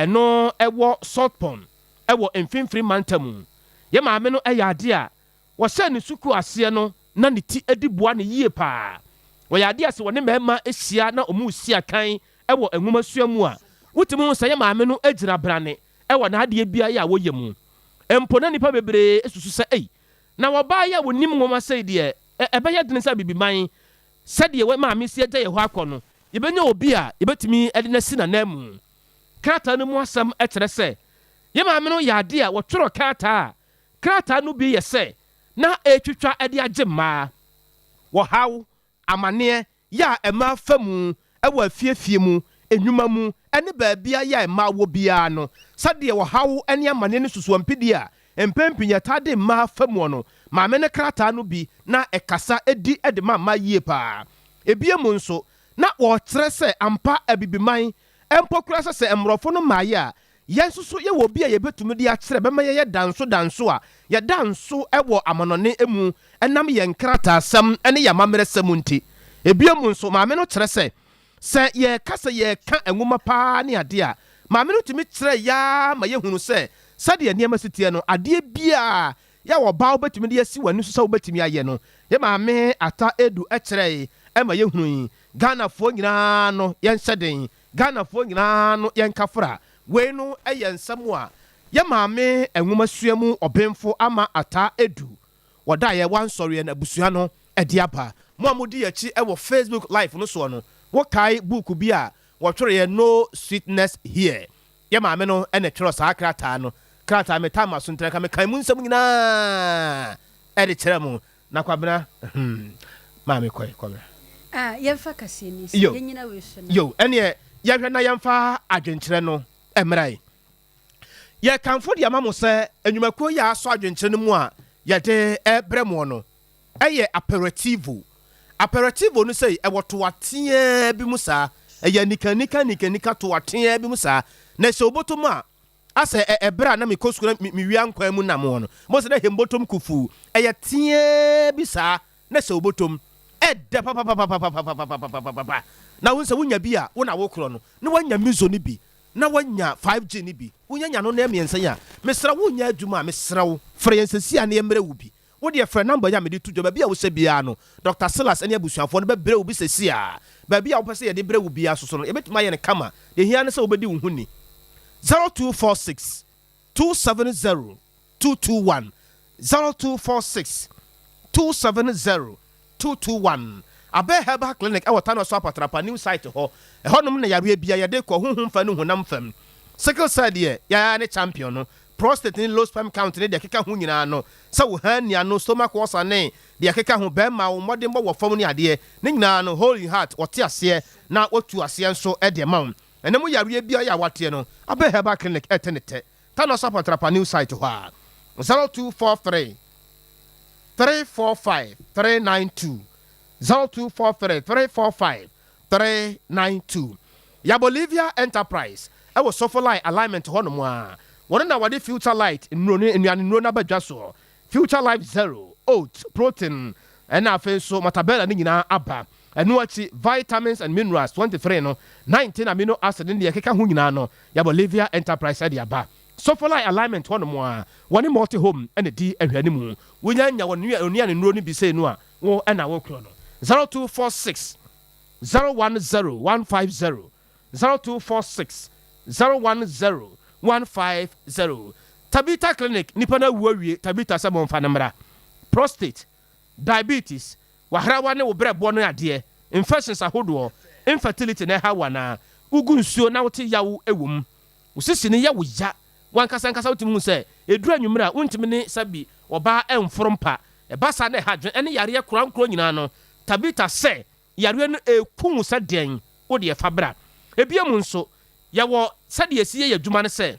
ɛno wɔ Saltpond wɔ Mfinfini Mantam mu. Yɛ maame no yɛ ade a wɔhyɛɛ ne sukuu aseɛ no na ne ti di boa no yie paa. Wɔyɛ ade a sɛ wɔne mmarima hyia na wɔresi akan wɔ nwomasua mu a, Wotumi hu sɛ yɛn maame no gyina brane wɔ n'adeɛ biara a wɔyɛ mu. Mpo na nnipa bebree susu sɛ, Ei, na ɔbaa yi a ɔnim nwoma sei deɛ, ɛbɛyɛ dene sɛ Abibiman, sɛdeɛ yɛn maame si agya yɛn hɔ akɔ no, yɛbɛnya obi a yɛbɛtumi de no asi n'ananmu. Krataa no mu asɛm kyerɛ sɛ yɛn maame no yɛ adeɛ a wɔtwerɛ krataa a krataa no bi yɛ sɛ na ɛretwitwa de agye mmaa. Wɔhaw, amaneɛ, yɛ a mmaa fa mu wɔ afiefie mu, nnwuma mu ne baabiara yɛ a mmaa wɔ biara no, sɛdeɛ ɔhaw ne amaneɛ ne susuampidie a mpɛn pii yɛtaa de mmaa fa muɔ no, maame no krataa no bi na ɛkasa di de ma mmaa yie pa ara. Ebiem nso, na wɔkyerɛ sɛ ampa Abibiman mpo koraa sɛ sɛ mmorɔfo no mmaeɛ a, yɛn nso so yɛwɔ obi a yɛbɛtumi de akyerɛ bɛma yɛyɛ danso danso a yɛda nso wɔ amanɔne mu ɛnam yɛn nkrataasɛm ne yɛn amammerɛsɛm nti. Ebiem nso, maame no kyerɛ sɛ, sɛ yɛreka sɛ yɛreka nwoma pa ara ne adeɛ a, maame no tumi kyerɛ yɛn ara ma yɛhunu sɛ sɛdeɛ nneɛma si teɛ no, adeɛ biara yɛ a ɔbaa wobɛtumi de asi w'ani so sɛ wobɛtumi ayɛ no, yɛn maame Atta Adu kyerɛe ma yɛhunui. Ghanafoɔ nyinaa no yɛnhyɛ den, Ghanafoɔ nyinaa no yɛnkafra. Wei no yɛ nsɛm a yɛn maame nwomasua mu ɔbenfo Ama Atta Adu wɔda a yɛwɔ ansɔreɛ no abusua no de aba. Mo a modi yɛn akyi wɔ Facebook live no soɔ no, wokae buuku bi a wɔtwerɛeɛ No Sweetness Here? Yɛn maame no na ɛtwerɛɛ saa krataa no. Krataa metaa m'aso nti anka mekan mu nsɛm nyinaa de kyerɛ mo. Na Kwabena, hmm, maame kɔe, Kwabena. Ah, yɛmfa kaseɛ ni sɛ Yo, yɛnyina wei so na. yo, ɛneɛ yɛhwɛ na yɛmfa adwenkyerɛ no mmra yi. Yɛkamfo de ama mo sɛ nnwumakuo yi a asɔ adwenkyerɛ no mu a yɛde rebrɛ moɔ no yɛ Aperitivo. Aperitivo no sei, ɛwɔ toa teaa bi mu saa. Ɛyɛ anika anika anika anika toa teaa bi mu saa. Na ɛhyɛ wo bɔtɔ mu a, asɛ ɛ ɛberɛ a na mekɔ sukuu na me mewia nkwan mu nam hɔ no, mo sɛ na ɛhɛ mbɔtɔm kufuu. Ɛyɛ teaa bi saa na ɛhyɛ wo bɔtɔm. Ɛdɛ papapapapapapapapapapa. Na wohu sɛ wonya bi a, wo na wokorɔ no, na woanya miso no bi. na wanya 5G no bi, wonya nya no nnɛ mmiɛnsa yi a, mesrɛ wo wonyɛ adwuma a, mesrɛ wo frɛ yɛn seesei a na yɛmmrɛ wo bi. Wo deɛ frɛ number yi a mede to dwa, baabi a wohyɛ biara no, Doctor Silas ne abusuafoɔ no bɛbrɛ wo bi seesei ara. Baabi a wopɛ sɛ yɛde brɛ wo biara nso so no, yɛbɛtumi ayɛ no kama. Deɛ ɛhia ara ne sɛ wobɛdi wo ho ni. 0246 270 221 0246 270 221 Abɛ Herbal Clinic wɔ Tanoso Apatrapa New Site hɔ. Ɛhɔnom na yareɛ biara yɛde kɔ, honhom fam ne honam fam. Sickle cell deɛ, yɛn ara ne champion no. Prostate ne low sperm count ne deɛ ɛkeka ho nyinaa no, sɛ wo hernia no, stomach ulcer ne deɛ ɛkeka ho, bɛrima wo mmɔdenbɔ wɔ fam ne adeɛ, ne nyinaa no, Hole in Heart wɔte aseɛ na wɔtu aseɛ nso de ma wo. Ɛnɛ mu yareɛ biara a woateɛ no, Abɛ Herbal Clinic ɛte ne tɛ. Tanoso Apatrapa New Site hɔ a, 0243 345 392, 0243 345 392. Ya Bolivia Enterprise wɔ Sofolai Alignment hɔ nom a, wɔn na wɔde Future Light nnuro ne nnuane nnuro no aba dwa soɔ. Future Life Zero, Oats, Protein ɛna afei nso Matabella no nyinaa aba. Ɛno akyi Vitamins and Minerals 23 no, 19 amino acid ne deɛ ɛkeka ho nyinaa no, Ya Bolivia Enterprise de aba. Sofolai Alignment hɔ nom a, wɔne Multi Home na ɛdi nhwɛanimu. Wonya nya wɔn nnuane nnuro no bi sei no a, wo na wokorɔ no. 0246 010 150, 0246 010 150. Tabitha Clinic, nipa no awu awie, Tabitha sɛ momfa no mmra. Prostate, diabetes, w'ahrawa ne wo brɛboɔ no adeɛ, infections ahodoɔ, infertility na ɛha wo anaa? Wogu nsuo na wote yaw wɔ mu. Wo sisi no yɛ wo ya. W'ankasa ankasa wotumi hu sɛ ɛduru anwummerɛ a wontumi ne sɛbi ɔbaa mforo mpa. Ɛba saa na ɛha adwene ɛne yareɛ korankorɔ nyinaa no. Tabitha sɛ yareɛ no ɛreku wo sɛ deɛn, wo deɛ fa bra. Ɛbiom nso, yɛwɔ sɛdeɛ yɛsi yɛ yɛn adwuma no sɛ,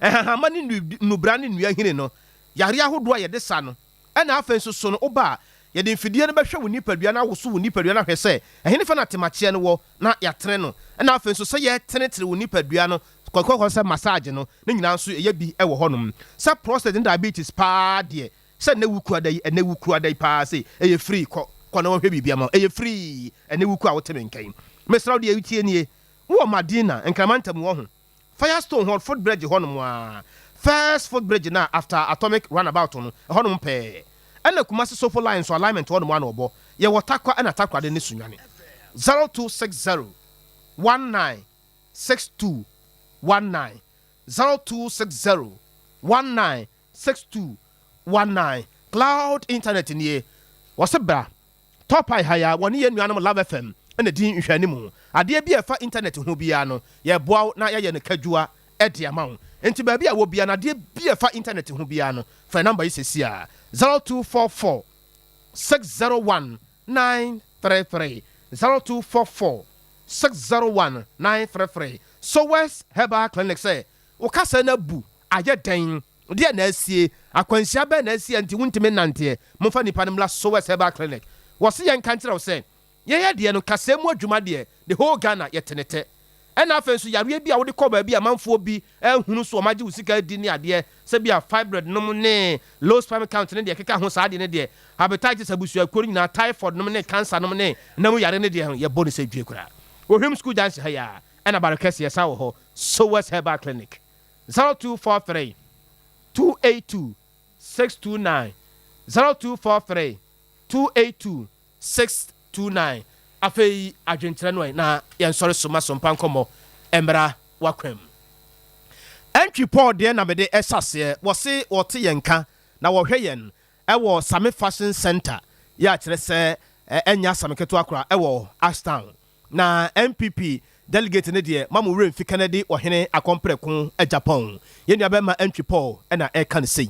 nhahamma ne nnubra ne nnua hini no, yareɛ ahodoɔ a yɛde sa no, Ɛna afei nso so no woba a, yɛde mfidie no bɛhwɛ wo nipadua no awoso wo nipadua no ahwɛ sɛ ɛhenefa na temakyea no wɔ na yɛatene no. Ɛna afei nso sɛ yɛretenetene wo nipadua no kɔkɔkɔ sɛ massage no, ne nyinaa nso yɛyɛ bi wɔ hɔnom. Sɛ prostate ne diabetes paa deɛ, sɛ nnɛ wuku ada yi, ɛnnɛ wuku ada yi paa sei, ɛyɛ free, kɔ, kɔ na wɔnhwɛ biribi ama wo, ɛyɛ free, ɛnnɛ wuku a wote me nka yi. Mesrɛ wo deɛ wotie nie, wowɔ Madina, Nkraman ntam wɔ ho, Firestone hɔ foot bridge hɔ nom aa first foot bridge no a after atomic run about no ɛhɔ nom pɛɛ ɛna Kumasi Sofo line nso alignment hɔ nom a na ɔbɔ yɛwɔ Tarkwa ɛna Takoradi ne Sunyani 0260 19. 62 19, 0260 19 62 19. Cloud Internet nie, wɔse bra Top Eye ha yi ara, wɔne yɛn nuanom Love FM na di nhwɛanimu. Adeɛ bi a ɛfa internet ho biara no, yɛboa wo na yɛayɛ no kadwua de ama wo. Enti baabi a wɔ biara no, adeɛ bi a ɛfa internet ho biara no, frɛ number yi seesei ara, 0244 601 933, 0244 601 933. Sowes Herbal Clinic sɛ wo kasa no abu, ayɛ dɛn? Deɛ na asie? Akwanhyia bɛn na asi a nti wontumi nnanteɛ? Momfa nnipa no mmra Sowes Herbal Clinic. Wɔse yɛnka nkyerɛ wo sɛ, yɛyɛ deɛ no, kasɛɛ mu adwuma deɛ, the whole Ghana, yɛte ne tɛ. Ɛna afei nso yareɛ bi a wode kɔ baabi a amanfoɔ bi ahunu so wɔn agye wo sika adi ne adeɛ, sɛ bi a fibroid nom ne low sperm count ne deɛ ɛkeka ho saa adeɛ no deɛ, hepatitis abusuakuo no nyinaa, typhoid nom ne cancer nom ne nna mu yare no deɛ, yɛbɔ no sɛ due koraa. Ohwim School Junction ha yi ara, ɛna Barekɛse yɛsan wɔ hɔ, Sowes Herbal Clinic. 0243 282 629, 0243 282 629. Afei adwenkyerɛ no ɛ, na yɛnsɔre so ma sompa nkɔmmɔ mmra w'akwan mu. Entry Paul deɛ na mede ɛhyɛ aseɛ, wɔse wɔte yɛn nka na wɔhwɛ yɛn ɛwɔ Same Fashion Centre, yɛ a kyerɛ sɛ ɛnyɛ asɛm ketewa koraa, ɛwɔ Ashtown. Na NPP delegate no deɛ ma mo werɛ mfi Kennedy Ɔhene Akɔmprɛko Agyapong. Yɛn nua bɛrima Antwi Paul na ɛreka no sei.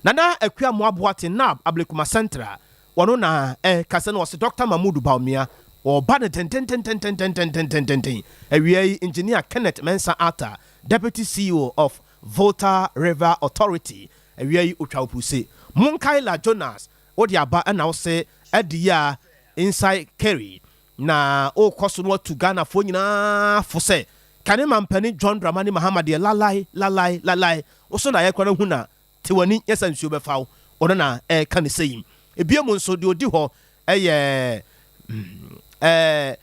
Nana Akua Amoah Boateng NAB Ablekuma Central ɔno na ɛrekasa no ɔse Doctor Mahmood Bawumia ɔreba no dendendendendendendendenden. Awia yi Engineer Kenneth Mensah Arthur Deputy CEO of Volta River Authority awia yi otwa opuse. Monkaila Jonas wode aba na wose adi yi a inside Kerry Na ɔrekɔ so no atu Ghanafoɔ nyinaa fo sɛ kane mampanin John Dramani Mahama deɛ lalai, lalai, lalai, wo so na yɛkora no hu na te w'ani nyɛ sɛ nsuo bɛfa wo, ɔno na ɛreka no sei. Bio mu nso deɛ ɔdi hɔ yɛ eh,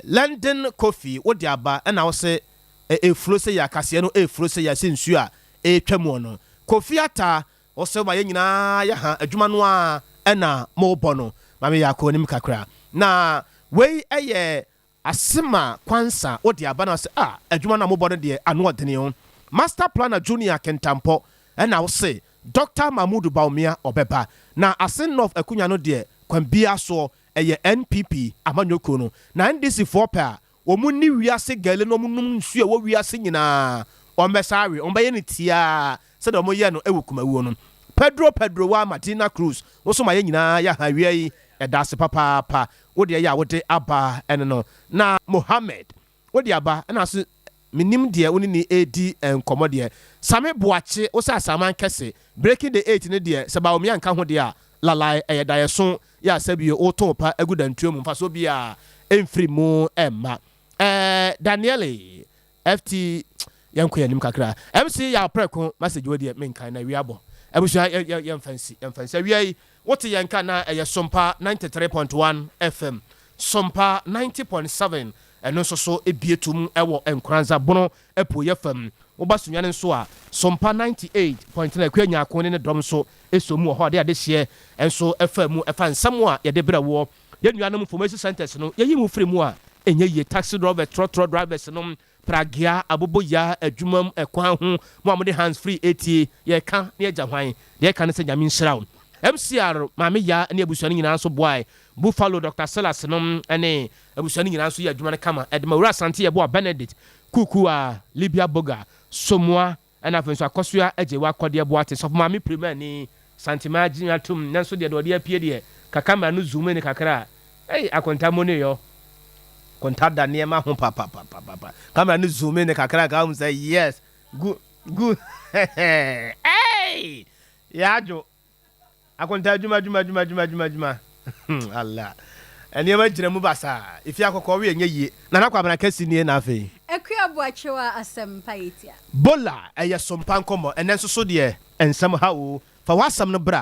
London Kofi, wode aba ɛna wo se ɛfuro sɛ yɛ akaseɛ no ɛfuro sɛ yɛ sɛ nsuo a ɛretwa muo no. Kofi Atta, Ɔsɛ ma yɛn nyinaa yɛ ha adwuma no ara na mobɔ no. Ma me yɛ akɔ anim kakra. Na wei yɛ Asema Kwansa wode aba na ɔsɛ ah adwuma no a mobɔ no deɛ ano ɔdene o. Master Planner Junior Kentampɔ ɛna wose Doctor Mahmood Bawumia ɔbɛba. Na Asen North akunya no deɛ kwan biara soɔ ɛyɛ NPP amanyɔkuo no. Na NDC foɔ pɛ a Wɔn nni wiase gale na wɔn nom nsuo a ɛwɔ wiase nyinaa, wɔn bɛsa awe, wɔn bɛyɛ no tiaa sɛdeɛ wɔn yɛɛ no wɔ Kumawuo no. Pedro Pedro wa Martina Cruz, wo nso ma yɛn nyinaa yɛ ha awia yi, yɛda ase papaapa, wo deɛ yɛ a wode aba ɛne no. Na Mohammed, wo de aba ɛna nso mennim deɛ wo ne ni redi nkɔmmɔ deɛ. Same Boakye, wo sɛ Asaman kɛse, Breaking the Eight no deɛ sɛ Bawumia nka ho deɛ a, lalai ɛyɛ daeɛso yɛ a sɛbio wotoo pa agu dantuo mu mfasoɔ biaa mfiri mu mma. Ɛɛ Daniele FT yɛnkɔ yɛn anim kakra. MC Yaw Prɛko message wei deɛ menkan na awia abɔ. Abusua yɛ yɛ yɛmfa nsi yɛmfa nsi. Awia yi wote yɛn nka na ɛyɛ Sompa 93.1 FM, Sompa 90.7 ɛno nso so ebie tom wɔ Nkoranza Bono apueɛ fam. Woba Sunyani nso a, Sompa 98.9 Akua Nyarko ne ne dɔm nso sɔ mu wɔ hɔ a de adehyeɛ nso fa mu ɛfa nsɛm a yɛde brɛ woɔ. Yɛn nuanom Information Centres no, yɛyi mo firi mu a, ɛnyɛ yie. Taxi drɔvɛs, trɔtrɔ drivers nom, pragea, aboboyaa, adwumam, ɛkwan ho, mo a mode hands free ɛretie, yɛreka na yɛagya hwan? Deɛ yɛka ne sɛ Nyame nhyira wo. MCR, Maame Yaa ne abusua no nyinaa nso boae. Buffalo, Doctor Silas nom ne abusua no nyinaa nso yɛɛ adwuma no kama de ma Owura Asante Yeboah Benedict, Kuukuu a, Libya Boga, Somoa, ɛna afei nso Akɔsoa Agyewa Kɔdeɛ Boate, Sɔfo Maame Pirimani, Santema agye atom, nanso deɛ deɛ ɔde apue deɛ, ka camera no zoom in kakra a, ei, akonta mo ne yɔ. Konta da nneɛma ho papapapapa. Camera no zoom in kakra a, ka wohu sɛ yes, gu, gu, ei, yɛadwo. Akonta adwuma adwuma adwuma adwuma adwuma adwuma Allah nneɛma gyina mu basaa efi akɔkɔɔ we ɛnyɛ yie. Nana Kwabena Kɛse nie na afei. Akua Boakyewa asɛm pa yɛ tia. Bola ɛyɛ sompa nkɔmmɔ ɛnɛ nso so deɛ nsɛm ha oo fa w'asɛm no bra.